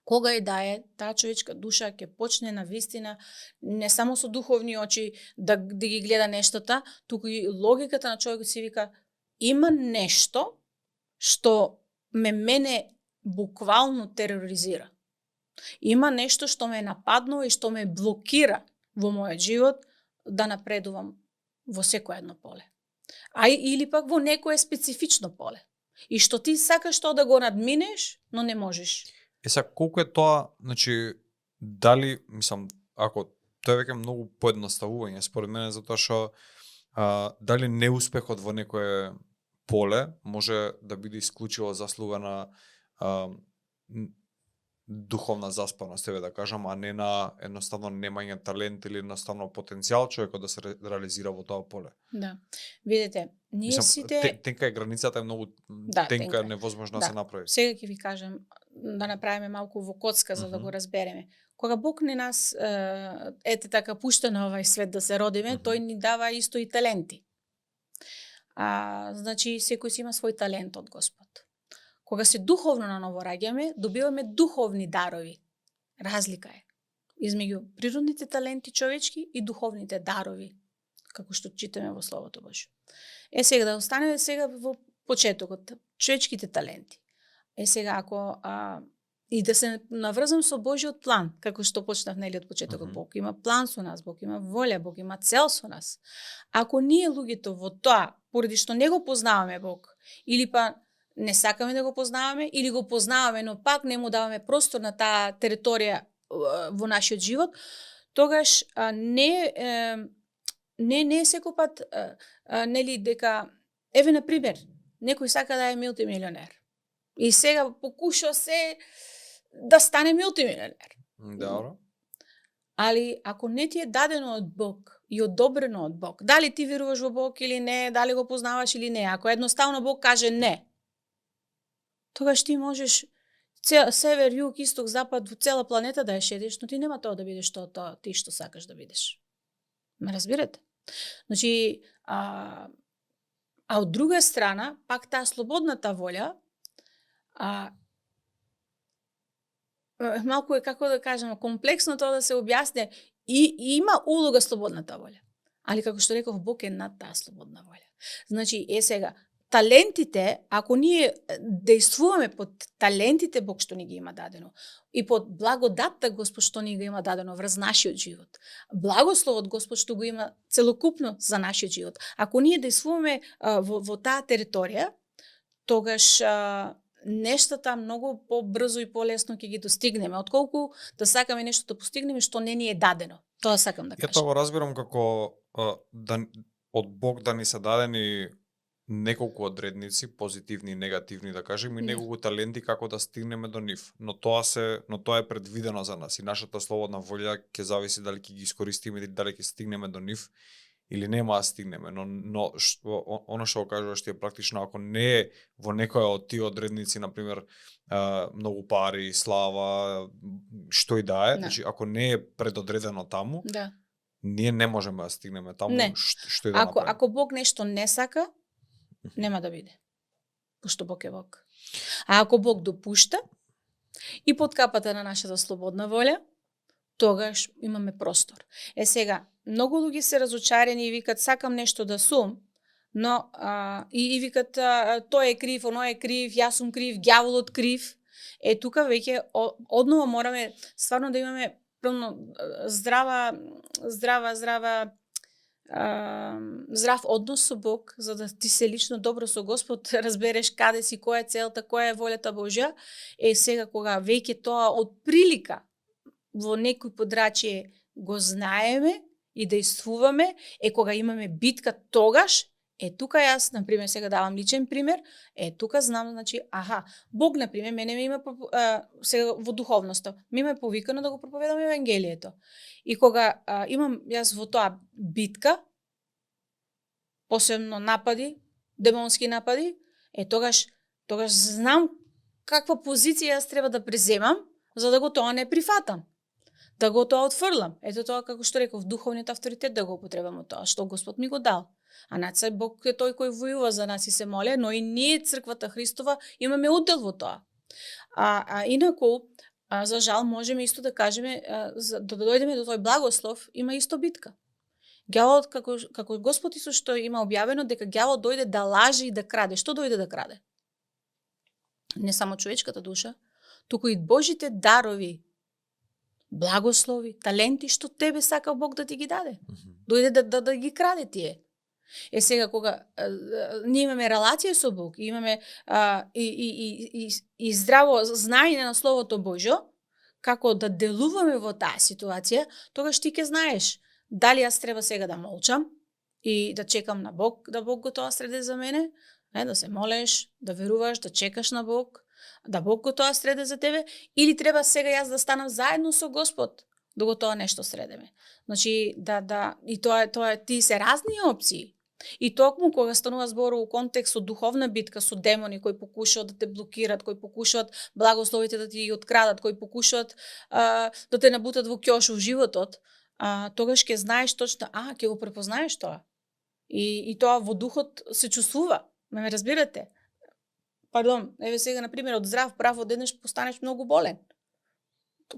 кога и да е, таа човечка душа ќе почне на вистина не само со духовни очи да ги гледа нештата, туку и логиката на човекот си вика има нешто што мене буквално тероризира. Има нешто што ме нападнува и што ме блокира во мојот живот да напредувам во секое едно поле. Или пак во некое специфично поле. И што ти сакаш тоа да го надминеш, но не можеш. Сега, колку е тоа, значи, дали, мислам, ако тоа е веќе многу поедноставување, според мене, затоа што дали неуспехот во некое поле може да биде исклучиво заслуга на духовна заспаност, да кажам, а не на едноставно немање талент или едноставно потенцијал човекот да се реализира во тоа поле. Да. Видите, ние сите тенка е границата, е многу тенка, невозможно да се направи. Сега ќе ви кажам да направиме малку во коцка за да го разбереме. Кога Бог не нас ете така пушта на овај свет да се родиме, тој ни дава исто и таленти. Значи секој си има свој талент од Господ. Кога се духовно наново раѓаме, добиваме духовни дарови. Разлика е измеѓу природните таленти човечки и духовните дарови, како што читаме во Словото Божјо. Сега да останеме сега во почетокот, човечките таленти. Сега ако и да се наврзам со Божјиот план, како што почнав нели од почетокот, Бог има план со нас, Бог има волја, Бог има цел со нас. Ако ние луѓето во тоа, поради што не го познаваме Бог, или па не сакаме да го познаваме, или го познаваме, но пак не му даваме простор на таа територија во нашиот живот, тогаш не секој пат нели дека еве на пример, некој сака да е мултимилионер. И сега покуша се да стане мултимилионер. Добро. Али ако не ти е дадено од Бог и одобрено од Бог, дали ти веруваш во Бог или не, дали го познаваш или не, ако едноставно Бог каже не, тогаш ти можеш север, југ, исток, запад, во цела планета да ја шедиш, но ти нема тоа да бидеш тоа ти што сакаш да бидеш. Ме разбирате? Значи, од друга страна, пак таа слободната волја, малку е, како да кажем, комплексно тоа да се објасне, и има улога слободната волја. Али како што реков, Бог е над таа слободна волја. Значи, сега, талентите, ако ние дејствуваме под талентите Бог што ни ги има дадено и под благодатта Господ што ни го има дадено врз нашиот живот, благословот Господ што го има целокупно за нашиот живот, ако ние дејствуваме во таа територија, тогаш нештата многу побрзо и полесно ќе ги достигнеме, отколку да сакаме нешто да постигнеме што не ни е дадено. Тоа сакам да кажам. Ја тоа го разбирам како од Бог да ни се дадени неколку одредници, позитивни и негативни, да кажем, и неколку таленти како да стигнеме до нив. Но тоа е предвидено за нас и нашата слободна волја ќе зависи дали ќе ги искористиме или дали ќе стигнеме до нив или нема да стигнеме. Но оно што го кажуваш ти е практично, ако не е во некоја од тие одредници, на пример, многу пари, слава, што и да е, значи ако не е предодредено таму, ние не можеме да стигнеме таму, што и да направиме. Ако Бог нешто не сака, нема да биде. Пошто Бог е Бог. А ако Бог допушта и под капата на нашата слободна волја, тогаш имаме простор. Сега, многу луѓе се разочарени и викат сакам нешто да сум, Но и викат тој е крив, оној е крив, јас сум крив, ѓаволот крив. Тука веќе одново мораме стварно да имаме здрав однос со Бог, за да ти се лично добро со Господ, разбереш каде си, која е целта, која е волјата Божја. Сега кога веќе тоа од прилика во некој подрачје го знаеме и действуваме, кога имаме битка тогаш, тука јас, например, сега давам личен пример, тука знам, значи, Бог, например, мене ме има сега во духовноста, ми ме повикано да го проповедам евангелието. И кога имам јас во тоа битка, посебно напади, демонски напади, тогаш знам каква позиција јас треба да преземам, за да го тоа не прифатам. Да го тоа отфрлам. Тоа, како што реков, духовниот авторитет да го употребам од тоа, што Господ ми го дал. А нацај Бог е тој кој војува за нас и се моле, но и ние, црквата Христова, имаме удел во тоа. Инаку, за жал, можеме исто да кажеме, да дојдеме до тој благослов, има исто битка. Ѓаволот, како Господ Исус што има објавено, дека ѓаволот дојде да лаже и да краде. Што дојде да краде? Не само човечката душа, туку и Божите дарови, благослови, таленти што тебе сака Бог да ти ги даде. Дојде да ги краде тие. Сега кога ние имаме релација со Бог, имаме и здраво знаење на Словото Божјо, како да делуваме во таа ситуација, тогаш ти ќе знаеш дали јас треба сега да молчам и да чекам на Бог, да Бог го тоа среде за мене, да се молеш, да веруваш, да чекаш на Бог, да Бог го тоа среде за тебе, или треба сега јас да станам заедно со Господ, да го тоа нешто средеме. Значи, и тоа ти се разни опции. И токму кога станува збор у контекст од духовна битка со демони кои покушаат да те блокират, кои покушаат благословите да ти ги открадат, кои покушаат да те набутат во ќош во животот, тогаш ќе знаеш точно, ќе го препознаеш тоа. И тоа во духот се чувствува. Ме разбирате? Пардон, еве сега, например, од здрав прав одеднаш постанеш многу болен.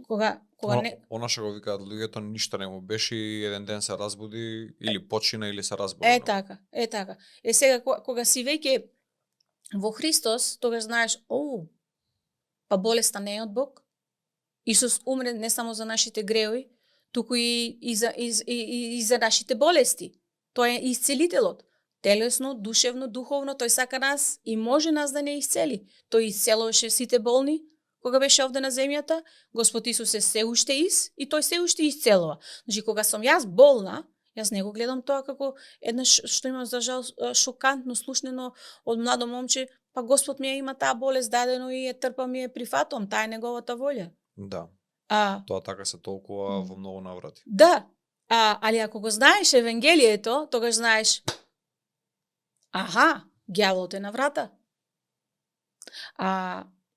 Кога не... Она што го викаат луѓето, ништо не му беше и еден ден се разбуди, или почина, или се разбуди. Така. Сега, кога си веќе во Христос, тогаш знаеш, па болеста не е од Бог. Исус умре не само за нашите греови, туку и за нашите болести. Тој е исцелителот. Телесно, душевно, духовно, тој сака нас и може нас да не исцели. Тој исцелуваше сите болни, кога беше овде на земјата, Господ Исус е се уште и тој се уште исцелува. Значи, кога сум јас болна, јас не го гледам тоа како еднаш што имам за жал шокантно слушнено од младо момче, па Господ ми има таа болест дадено и ја трпам и ја прифатувам, таа е неговата волја. Да. Тоа така се толкува во многу наврати. Да. Али ако го знаеш евангелието, тогаш знаеш ѓаволот е на врата.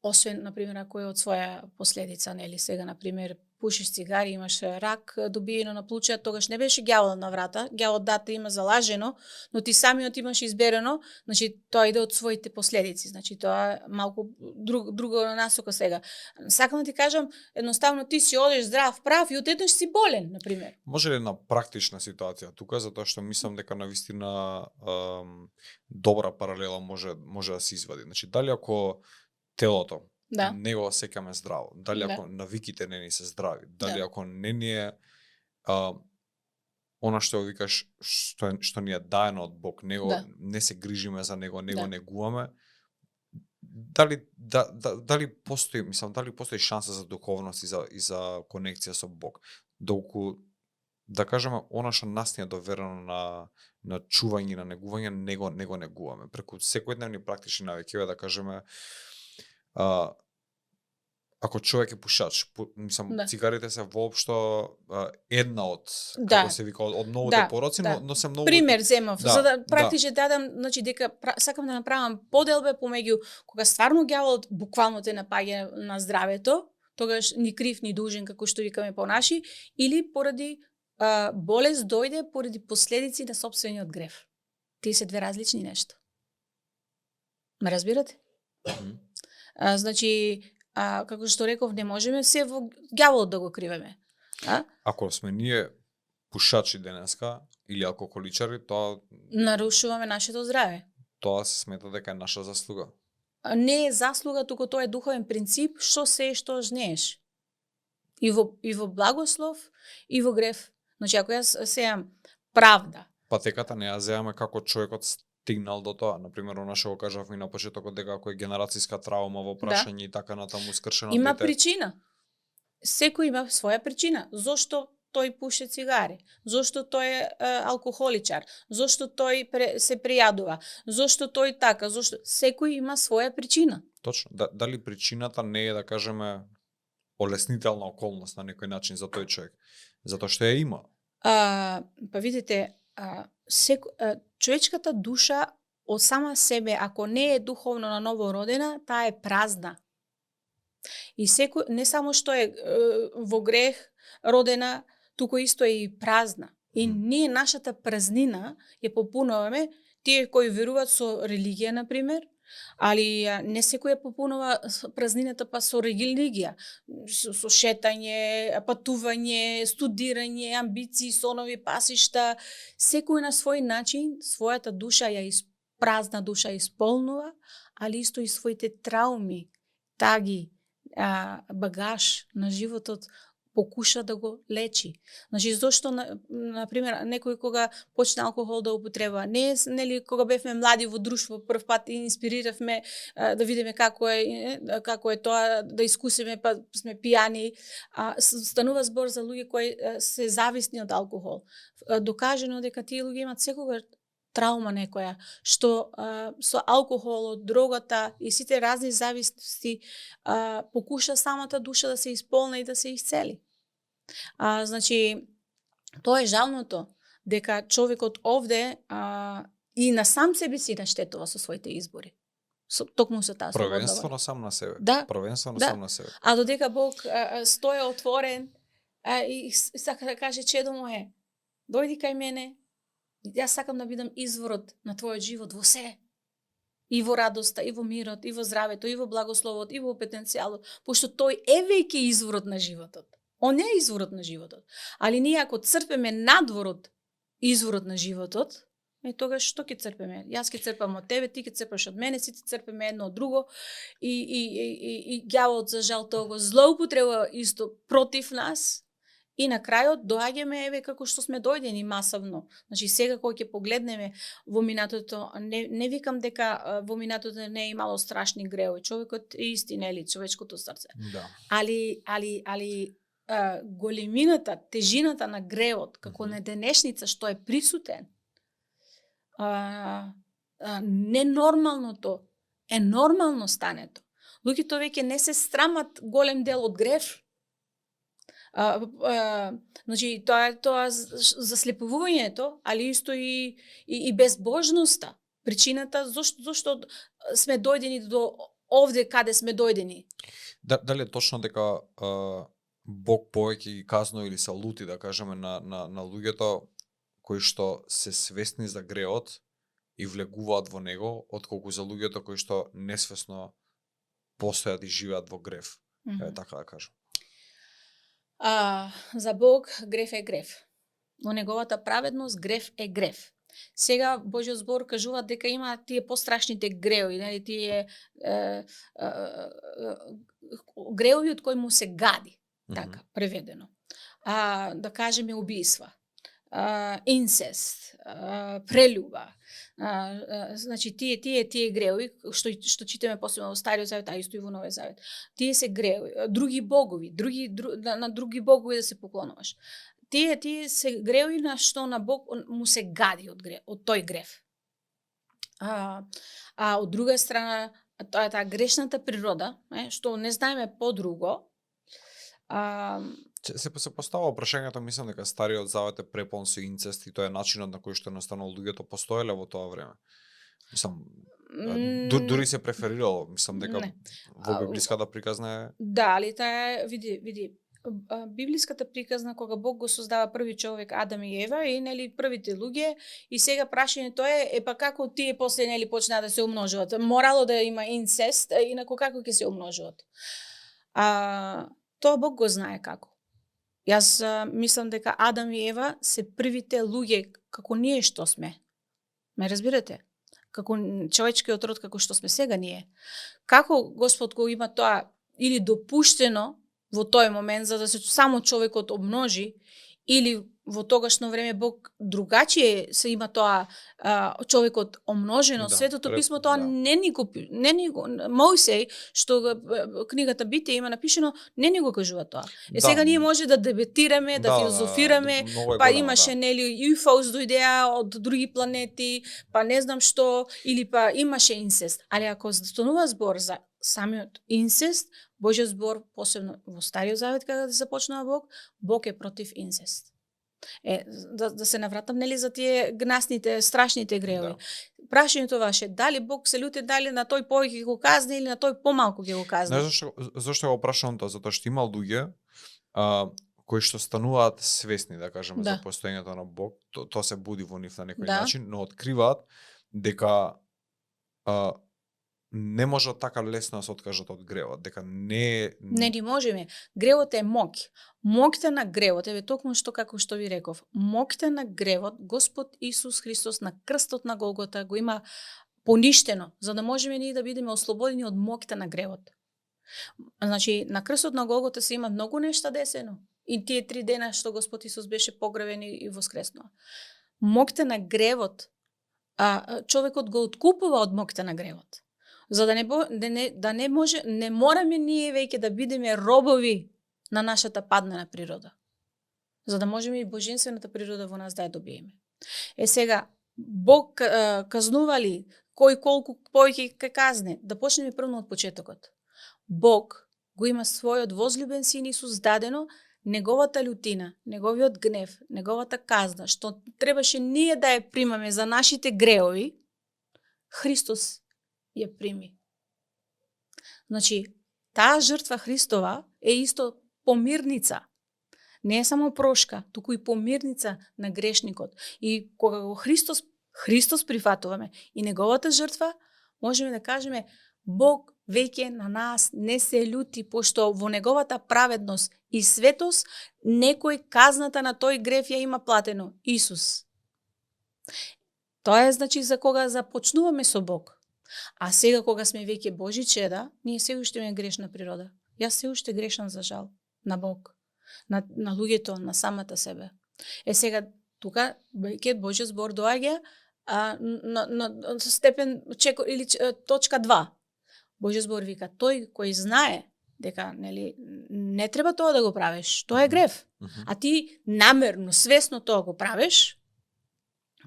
Освен, например, ако е од своја последица, нели, сега, например, пушиш цигари, имаш рак добиено на плуча, тогаш не беше ѓаволот на врата, ѓаволот дата има залажено, но ти самиот имаш изберено, значи тоа иде од своите последици, значи тоа малку друго насока сега. Сакам да ти кажам, едноставно ти си одеш здрав, прав и одеднаш си болен, например. Може ли една практична ситуација тука, затоа што мислам дека навистина добра паралела може да се извади. Значи, дали ако телото не го сеќаме здраво, дали ако навиките не ни се здрави, дали ако не ни е она што викаш што ни е даено од Бог, не се грижиме за него, не го негуваме, дали постои шанса за духовност и за конекција со Бог, доколку да кажеме она што нас ни е доверено на чување, на негување, не го негуваме преку секојдневни практични навики, да кажеме ако човек е пушач, цигарите се воопшто една од, како се вика, од многуте пороци, но се многу... Пример земав, за да практично дадам, значи дека сакам да направам поделбе помеѓу кога стварно ѓаволот буквално те напаѓа на здравето, тогаш ни крив ни дужен, како што викаме по-наши, или поради болест дојде поради последици на сопствениот грев. Тие се две различни нешта. Ме разбирате? Значи, како што реков, не можеме се во ѓаволот да го кривеме. Ако сме ние пушачи денеска или алкохоличари, нарушуваме нашето здраве. тоа се смета дека е наша заслуга. Не е заслуга, туку тоа е духовен принцип, што се што жнееш. И во благослов, и во грев. Значи, ако јас сеам правда. Патеката не ја земаме како човекот стигнал до тоа. Например, она што го кажавме на почетокот дека ако е генерацијска травма во прашање и така натаму скршено Има дете. причина. Секој има своја причина. Зошто тој пуше цигари? Зошто тој е алкохоличар? Зошто тој се пријадува? Зошто тој така? Зошто секој има своја причина? Точно. Дали причината не е, да кажеме, олеснителна околност на некој начин за тој човек? Затоа што ја има. Па видите, човечката душа од сама себе, ако не е духовно на ново родена, таа е празна. И секој, не само што е во грех родена, туку исто е и празна. И ние нашата празнина ја попунуваме, тие кои веруваат со религија, например, али не секој ја попунува празнината па со религија, со шетање, патување, студирање, амбиции, сонови, пасишта. Секој на свој начин својата душа празна душа исполнува, али исто и своите трауми, таги, багаж на животот покуша да го лечи. Значи, зошто, например, некој кога почне алкохол да употреба, нели, кога бевме млади во друштво, прв пат инспириравме да видиме како е тоа, да искусиме, па сме пијани. Станува збор за луѓе кои се зависни од алкохол. Докажено дека тие луѓе имаат секогаш траума некоја, што со алкохолот, дрогата и сите разни зависности покуша самата душа да се исполни и да се исцели. Значи, тоа е жалното, дека човекот овде и на сам себе си наштетува со своите избори. Токму со таа слободна воља. Првенствено сам на себе. Да. Првенствено Да. сам на себе. А додека Бог стоја отворен и сака да каже, чедо моје, дојди кај мене, јас сакам да бидам изворот на твојот живот во се. И во радоста, и во мирот, и во здравето, и во благословот, и во потенцијалот, пошто тој е веќе изворот на животот. Он е изворот на животот. Али ние ако црпеме надворот изворот на животот, тогаш што ќе црпеме? Јас ќе црпам од тебе, ти ќе црпаш од мене, сите црпеме едно од друго и ѓаволот за жал тоа го злоупотреба исто против нас. И на крајот доаѓаме еве како што сме дојдени масовно. Значи сега кога ќе погледнеме во минатото, не викам дека во минатото не е имало страшни греови. Човекот е исти, нели, човечкото срце. Да. Али големината, тежината на греот како на денешница што е присутен, ненормалното е нормално стането. Луѓето веќе не се срамат голем дел од грев. Значи, тоа заслепувувањето, али исто и безбожноста. Причината зошто сме дојдени до овде каде сме дојдени. Дали е точно дека Бог повеќе ги казнува или се лути, да кажеме, на луѓето кои што се свесни за греот и влегуваат во него, отколку за луѓето кои што несвесно постојат и живеат во грев. Така да кажам. За Бог грев е грев. Во неговата праведност грев е грев. Сега Божјиот збор кажува дека има тие пострашните греови, нели, тие греови од кои му се гади, така преведено. Да кажеме убиства, инцест, прелюба. Значи тие греови што читаме посебно во Стариот завет, а исто и во Новиот завет. Тие се греови, други богови, на други богови да се поклонуваш. Тие се греови на што на Бог му се гади од тој грев. Од друга страна, тоа е таа грешната природа, што не знаеме подруго. Се поставува прашањето, мислам дека Стариот завет е препон со инцест и тоа е начинот на кој што едноставно луѓето постоеле во тоа време. Мислам, дури се преферирало, мислам дека во библиската приказна е... Да, али таа види, библиската приказна кога Бог го создава први човек Адам и Ева и нели првите луѓе и сега прашањето е па како тие после нели почнаа да се умножуваат. Морало да има инцест, инаку како ќе се умножуваат. Тоа Бог го знае како. Јас мислам дека Адам и Ева се првите луѓе како ние што сме. Ме разбирате? Како човечкиот род како што сме сега ние. Како Господ го има тоа или допуштено во тој момент за да се само човекот обмножи, или во тогашно време Бог другачие се има тоа човекот омножено. Да, Светото писмо тоа да. не ни го Мојсей, што книгата Битие има напишено, не ни го кажува тоа. Да. Сега ние може да дебетираме, да филозофираме, многу е па големо, имаше нели UFOs дојдеа од други планети, па не знам што, или па имаше инцест. Али ако станува збор за самиот инцест, Божјиот збор, посебно во Стариот Завет кога започнува Бог, Бог е против инцест. Да се навратам нели за тие гнасните, страшните греови. Да. Прашањето ваше, дали Бог се љути, дали на тој повеќе ќе го казне или на тој помалку ќе го казне? Знаеш зашто го прашувам тоа? Затоа што има луѓе кои што стануваат свесни, да кажеме, Да. за постоењето на Бог, тоа се буди во нив на некој Да. начин, но откриваат дека не можат така лесно да се откажат од гревот, дека не Не можеме. Гревот е моќ. Моќта на гревот, еве токму што како што ви реков, моќта на гревот Господ Исус Христос на крстот на Голгота го има поништено, за да можеме ние да бидеме ослободени од моќта на гревот. Значи, на крстот на Голгота се има многу нешта десено. И тие 3 дена што Господ Исус беше погребен и воскреснува. Моќта на гревот, човекот го откупува од моќта на гревот. За да не мораме ние веќе да бидеме робови на нашата паднена природа. За да можеме и божинствената природа во нас да ја добиеме. Сега, Бог казнува ли, кој колку повеќе ќе казне? Да почнеме прво од почетокот. Бог го има својот возлюбен син Исус дадено, неговата љутина, неговиот гнев, неговата казна, што требаше ние да ја примаме за нашите греови, Христос ја прими. Значи, таа жртва Христова е исто помирница. Не е само прошка, туку и помирница на грешникот. И кога го Христос прифатуваме и неговата жртва, можеме да кажеме Бог веќе на нас не се љути, пошто во неговата праведност и светост некој казната на тој греф ја има платено. Исус. Тоа е значи за кога започнуваме со Бог. А сега кога сме веќе Божи чеда, ние се уште имаме грешна природа. Јас се уште грешам за жал на Бог, на луѓето, на самата себе. Сега тука веќе Божјиот збор доаѓа на степен или точка 2. Божјиот збор вика тој кој знае дека нели не треба тоа да го правиш, тоа е грев. А ти намерно, свесно тоа го правиш,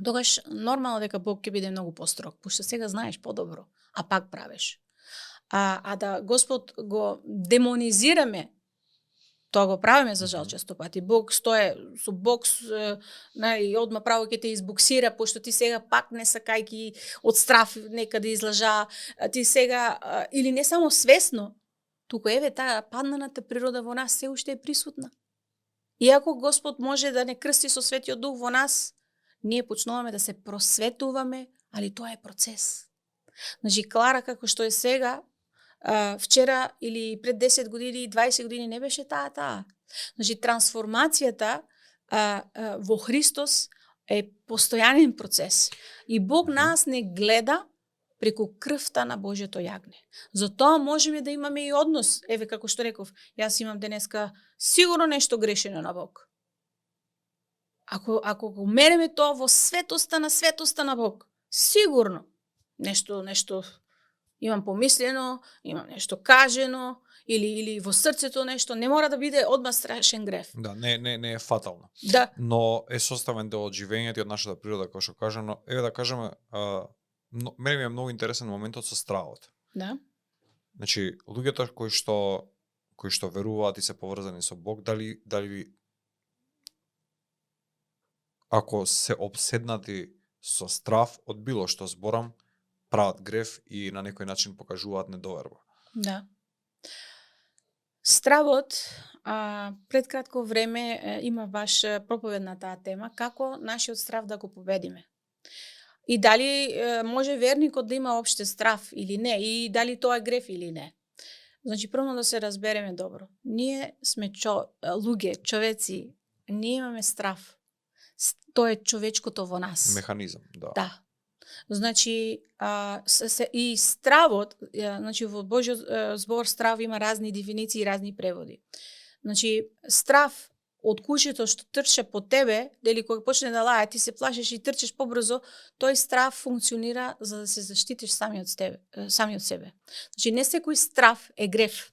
тогаш нормално дека Бог ќе биде многу построг, пошто сега знаеш подобро, а пак правиш. А да Господ го демонизираме, тоа го правиме за жал често пати. Бог стое со бокс, и одма право ќе те избоксира, пошто ти сега пак не сакајки од страф некаде излажа, ти сега, или не само свесно, туку еве таа падналата природа во нас се уште е присутна. Иако Господ може да не крсти со Светиот Дух во нас, ние почнуваме да се просветуваме, али тоа е процес. Значи, Клара како што е сега, вчера или пред 10 години, 20 години не беше таа. Значи, трансформацијата во Христос е постојанен процес. И Бог нас не гледа преку крвта на Божјото јагне. Затоа можеме да имаме и однос. Еве, како што реков, јас имам денеска сигурно нешто грешено на Бог. Ако го мериме тоа во светоста на Бог, сигурно нешто имам помислено, имам нешто кажено, или во срцето нешто, не мора да биде одма страшен грев. Да, не е фатално. Да. Но е составен дел од живењето и од нашата природа, како што кажано. Еве да кажеме, мене ми е многу интересен моментот со стравот. Да. Значи, луѓето кои што веруваат и се поврзани со Бог, дали ако се обседнати со страв од било што зборам, прават грев и на некој начин покажуваат недоверба. Да. Стравот, пред кратко време има баш проповед на таа тема, како нашиот страв да го победиме. И дали може верникот да има опште страв или не, и дали тоа е грев или не. Значи, прво да се разбереме добро. Ние сме луѓе, човеци, ние имаме страв. Тоа е човечкото во нас. Механизам, да. Да. Значи, и стравот, значи во Божјиот збор страв има разни дефиниции и разни преводи. Значи, страв од кучето што трча по тебе, дали кога почне да лае, ти се плашиш и трчеш побрзо, тој страв функционира за да се заштитиш сами од себе. Значи, не секој страв е грев.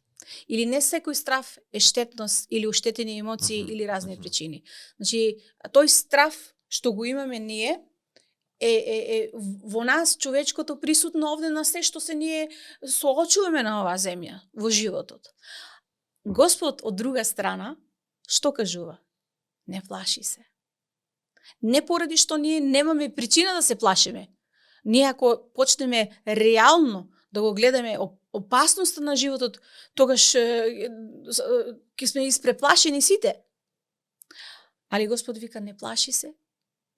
Или не секој страв е штетност или уштетени емоции или разни причини. Значи, тој страв што го имаме ние е во нас човечкото присутно овде на се што се ние соочуваме на оваа земја во животот. Господ од друга страна што кажува? Не плаши се. Не поради што ние немаме причина да се плашиме. Ние ако почнеме реално да го гледаме опасноста на животот, тогаш ќе сме испреплашени сите. Али Господ вика не плаши се.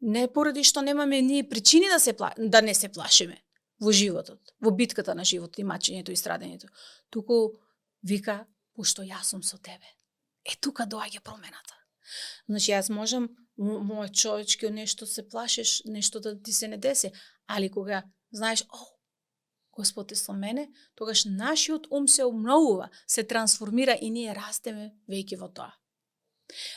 Не поради што немаме ние причини да не се плашиме во животот, во битката на животот и мачењето и страдењето. Туку вика пошто јас сум со тебе. Тука доаѓа промената. Значи јас можам мој човечки нешто се плашиш, нешто да ти се не деси, али кога знаеш, Господ е со мене, тогаш нашиот ум се обновува, се трансформира и ние растеме веќе во тоа.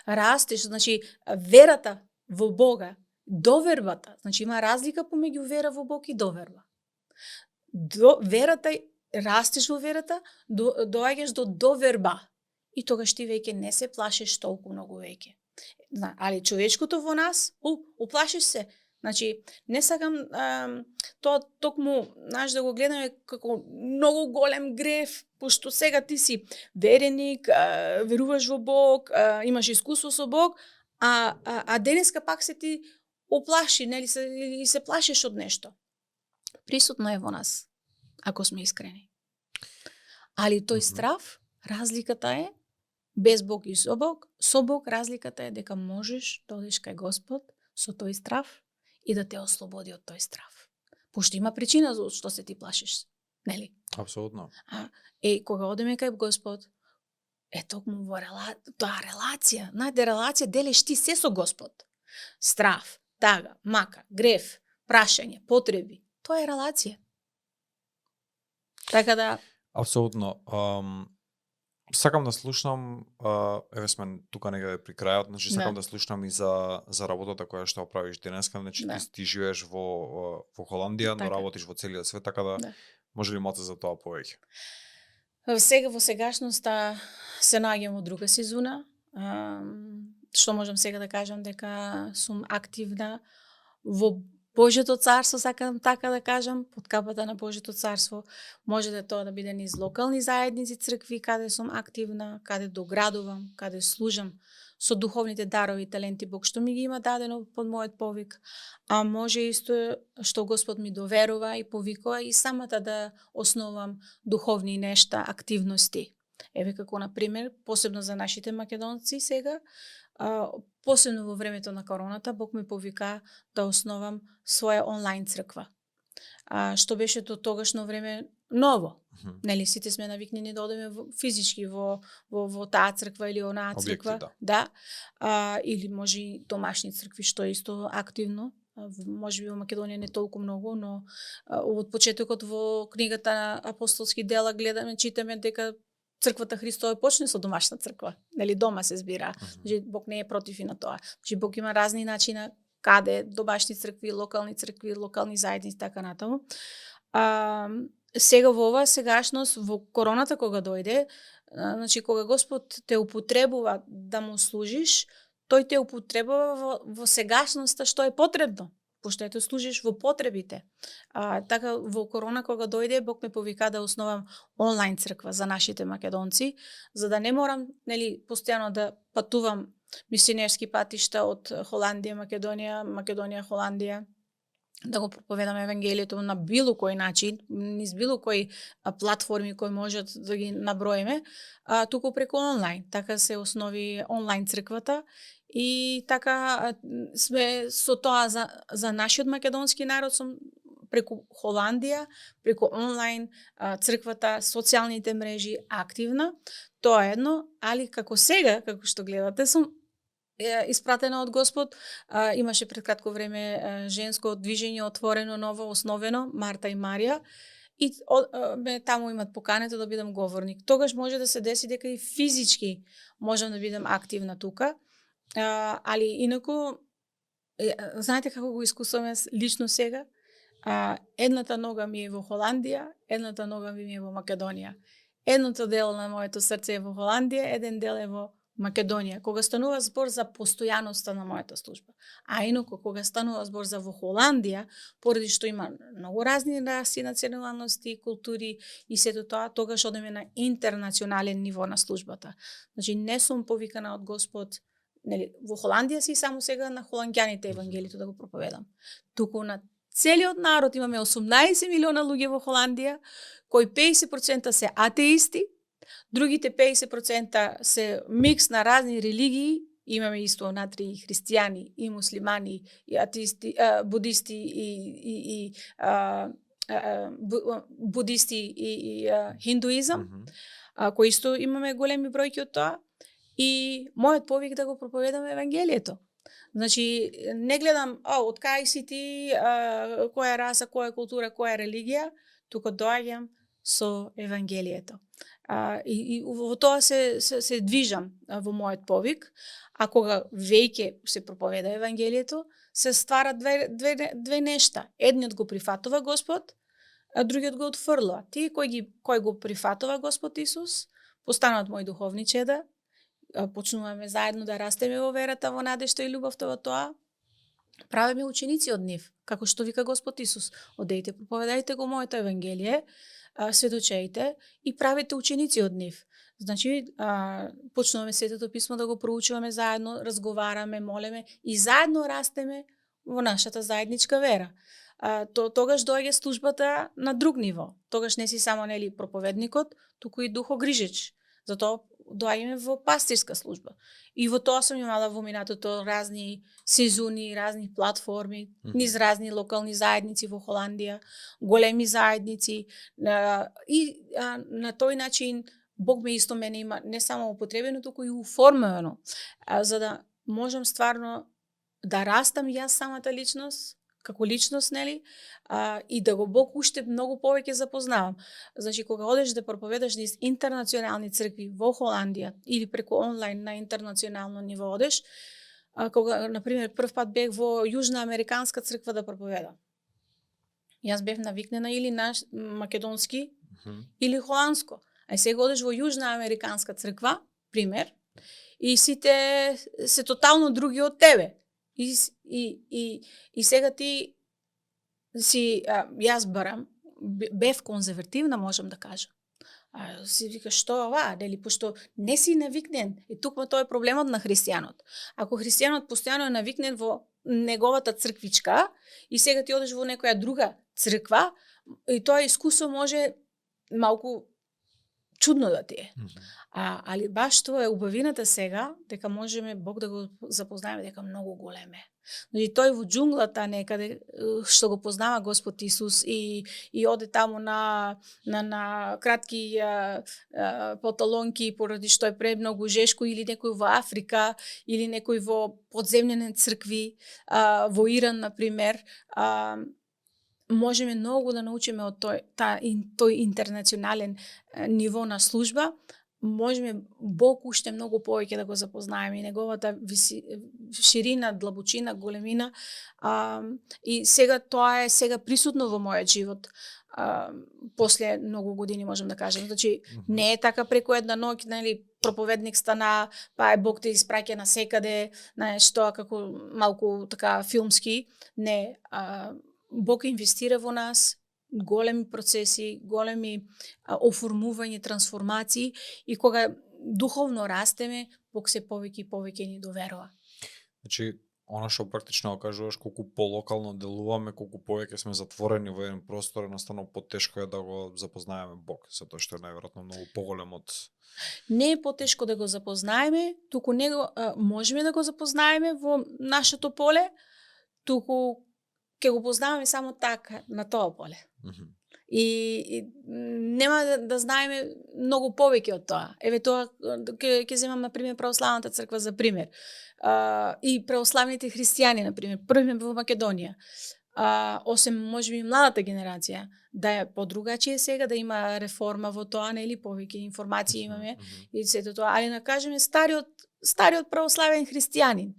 Растеш, значи верата во Бога, довербата, значи има разлика помеѓу вера во Бог и доверба. Верата, растеш во верата, доаѓаш до доверба. И тогаш ти веќе не се плашиш толку многу веќе. Али човечкото во нас, уплашиш се. Значи, не сакам тоа токму, да го гледаме како многу голем грев, пошто сега ти си вереник, веруваш во Бог, имаш искуство со Бог, а денеска пак се ти оплаши, нели се плашиш од нешто. Присутно е во нас, ако сме искрени. Али тој страв, разликата е без Бог и со Бог разликата е дека можеш да одиш кај Господ со тој страв и да те ослободи од тој страв. Пошто има причина за што се ти плашиш, нели? Апсолутно. Кога одеме кај Господ, токму во таа релација, релација делиш ти се со Господ. Страв, тага, мака, грев, прашање, потреби, тоа е релација. Така да апсолутно. Сакам да слушнам, еве сме тука некаде при крајот, значи сакам да слушнам и за работата која што правиш денеска, значи ти живееш во Холандија, но работиш во целиот свет, така да може ли малку за тоа повеќе? Сега во сегашноста се наоѓам во друга сезона. Што можам сега да кажам дека сум активна во Божјото царство, сакам така да кажам, под капата на Божјото царство. Може да тоа да биде низ локални заедници, цркви, каде сум активна, каде доградувам, каде служам со духовните дарови и таленти Бог што ми ги има дадено под мојот повик, а може исто што Господ ми доверува и повикува и самата да основам духовни нешта, активности. Еве како на пример, посебно за нашите македонци сега, посебно во времето на короната, Бог ме повика да основам своја онлайн црква. Што беше до тогашно време ново. Нели сите сме навикнени да одеме физички во таа црква или онаа црква, објекти, да. Или може и домашни цркви што е исто активно. Може би во Македонија не толку многу, но од почетокот во книгата на апостолски дела гледаме, читаме дека црквата Христова почне со домашна црква, нели дома се збира. Значи Бог не е против и на тоа. Значи Бог има разни начина каде домашни цркви, локални заедници така натаму. Сега во оваа сегашност, во короната кога дојде, значи кога Господ те употребува да му служиш, тој те употребува во сегашноста што е потребно, пошто ето служиш во потребите. Така во корона кога дојде, Бог ме повика да основам онлайн црква за нашите македонци, за да не морам, нели, постојано да патувам мисионерски патишта од Холандија, Македонија, Холандија, да го проповедам евангелието на било кој начин, низ било кој платформи кои можат да ги наброиме, туку преку онлайн. Така се основи онлайн црквата и така сме со тоа за нашиот македонски народ сум преку Холандија, преку онлайн црквата, социјалните мрежи активна. Тоа е едно, али како сега, како што гледате, сум испратена од Господ. Имаше пред кратко време женско движење отворено, ново, основено, Марта и Марија. И ме таму имат покането да бидам говорник. Тогаш може да се деси дека и физички можам да бидам активна тука. Али инаку, знаете како го искусувам лично сега? Едната нога ми е во Холандија, едната нога ми е во Македонија. Едното дел на моето срце е во Холандија, еден дел е во Македонија. Кога станува збор за постојаноста на мојата служба. А инаку, кога станува збор за во Холандија, поради што има многу разни раси, националности, култури и сето тоа, тогаш одеме на интернационален ниво на службата. Значи, не сум повикана од Господ, нели, во Холандија си само сега на холанѓаните евангелието да го проповедам. Туку на целиот народ имаме 18 милиона луѓе во Холандија, кои 50% се атеисти, другите 50% се микс на разни религии, имаме исто внатре и христијани, и муслимани, и атеисти, будисти, и будисти и хиндуизам, кои исто имаме големи бројки од тоа. И мојот повик да го проповедам евангелието. Значи, не гледам, од кај си ти, која раса, која култура, која религија, туку доаѓам со евангелието. И во тоа се движам во мојот повик, а кога веќе се проповеда евангелието, се ствара две нешта. Едниот го прифатува Господ, а другиот го отфрлува. Тие кој го прифатува Господ Исус, постануваат мои духовни чеда, почнуваме заедно да растеме во верата, во надежта и љубовта во тоа, правиме ученици од нив, како што вика Господ Исус. Одејте, проповедајте го моето евангелие, сведочејте и правите ученици од нив. Значи, почнуваме Светото писмо да го проучуваме заедно, разговараме, молеме и заедно растеме во нашата заедничка вера. Тогаш доаѓа службата на друг ниво. Тогаш не си само, нели, проповедникот, туку и духогрижеч. Затоа доаѓаме во пастирска служба. И во тоа сум имала во минатото разни сезони, разни платформи, низ разни локални заедници во Холандија, големи заедници. И на тој начин Бог ме исто мене има не само употребено, туку и уформено, за да можам стварно да растам јас самата личност, како личност, нели, и да го Бог уште многу повеќе запознавам. Значи, кога одеш да проповедаш низ интернационални цркви во Холандија или преку онлайн на интернационално ниво одеш, кога, например, прв пат бех во Јужна Американска црква да проповедам. Јас бев навикнена или на македонски, или холандско. А сега одеш во Јужна Американска црква, пример, и сите се тотално други од тебе. И сега ти си, јас барам, бев конзервативна, можам да кажам. Си вика, што ова, дали, пошто не си навикнен. И тукма тоа е проблемот на христијанот. Ако христијанот постојано е навикнен во неговата црквичка и сега ти одеш во некоја друга црква, и тоа искуство може малку чудно да ти е. Али баш тоа е убавината сега, дека можеме Бог да го запознаеме дека многу голем е. Значи тој во џунглата некаде што го познава Господ Исус и оде таму на кратки панталонки поради што е премногу жешко, или некој во Африка, или некој во подземни цркви, во Иран, например, можеме многу да научиме од тој интернационален ниво на служба. Можеме Бог уште многу повеќе да го запознаеме и неговата ширина, длабочина, големина. И сега тоа е сега присутно во мојот живот. После многу години можам да кажам. Значи не е така преку една ноќ, нели, проповедник стана, па Бог те испраќа на секаде, знаеш, тоа како малку така филмски. Не, Бог инвестира во нас, големи процеси, големи оформување, трансформации, и кога духовно растеме, Бог се повеќе и повеќе ни доверува. Значи, она што практично кажуваш, колку полокално делуваме, колку повеќе сме затворени во еден простор, едноставно потешко е да го запознаеме Бог, затоа што е најверојатно многу поголем од... Не е потешко да го запознаеме, туку можеме да го запознаеме во нашето поле, туку ќе го познаваме само така на тоа поле. Мгм. И нема да знаеме многу повеќе од тоа. Еве тоа ќе земам на пример православната црква за пример. И православните христијани на пример, први во Македонија. Осем можеби младата генерација да е подругачие сега, да има реформа во тоа, нели повеќе информации имаме и сето тоа, али да кажеме стариот православен христијанин.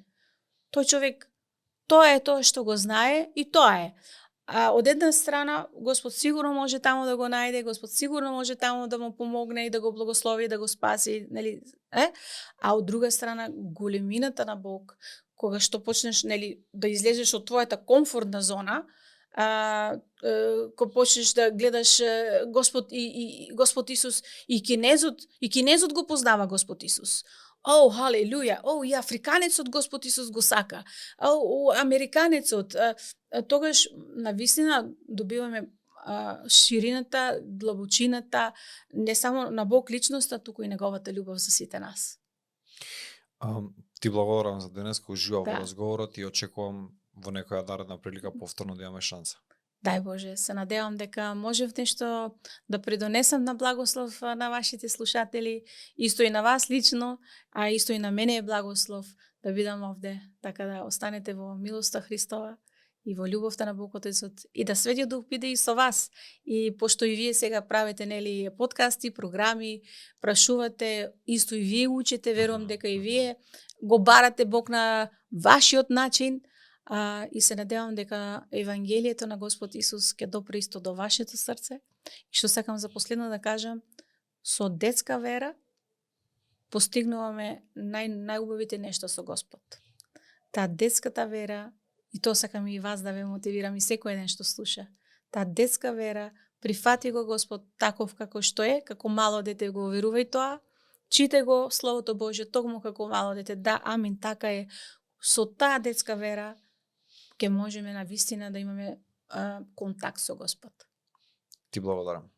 Тој човек тоа е тоа што го знае и тоа е. Од една страна, Господ сигурно може таму да го најде, Господ сигурно може таму да му помогне и да го благослови, да го спаси, нели, а од друга страна, големината на Бог, кога што почнеш, нели, да излезеш од твојата комфортна зона, кога почнеш да гледаш Господ и Господ Исус и кинезот го познава Господ Исус. О, халелуја, и африканецот Господ Исус го сака. Американецот, тогаш навистина добиваме ширината, длабочината, не само на Бог личноста, туку и неговата љубов за сите нас. Ти благодарам за денес, кој уживав во Да. разговорот и очекувам во некоја наредна прилика повторно да имаме шанса. Дај Боже, се надевам дека можев нешто да придонесам на благослов на вашите слушатели, исто и на вас лично, а исто и на мене е благослов да бидам овде, така да останете во милоста Христова и во љубовта на Бог Отецот и да Светиот Дух биде и со вас. И пошто и вие сега правите, нели, подкасти, програми, прашувате, исто и вие учите, верувам дека и вие го барате Бог на вашиот начин. И се надевам дека Евангелието на Господ Исус ќе допре исто до вашето срце. И што сакам за последно да кажам, со детска вера постигнуваме најубавите нешта со Господ. Таа детската вера, и тоа сакам и вас да ве мотивирам и секој ден што слуша, таа детска вера, прифати го Господ таков како што е, како мало дете го верувај тоа, читај го Словото Божје токму како мало дете, да, амин, така е. Со таа детска вера ќе можеме на вистина да имаме контакт со Господ. Ти благодарам.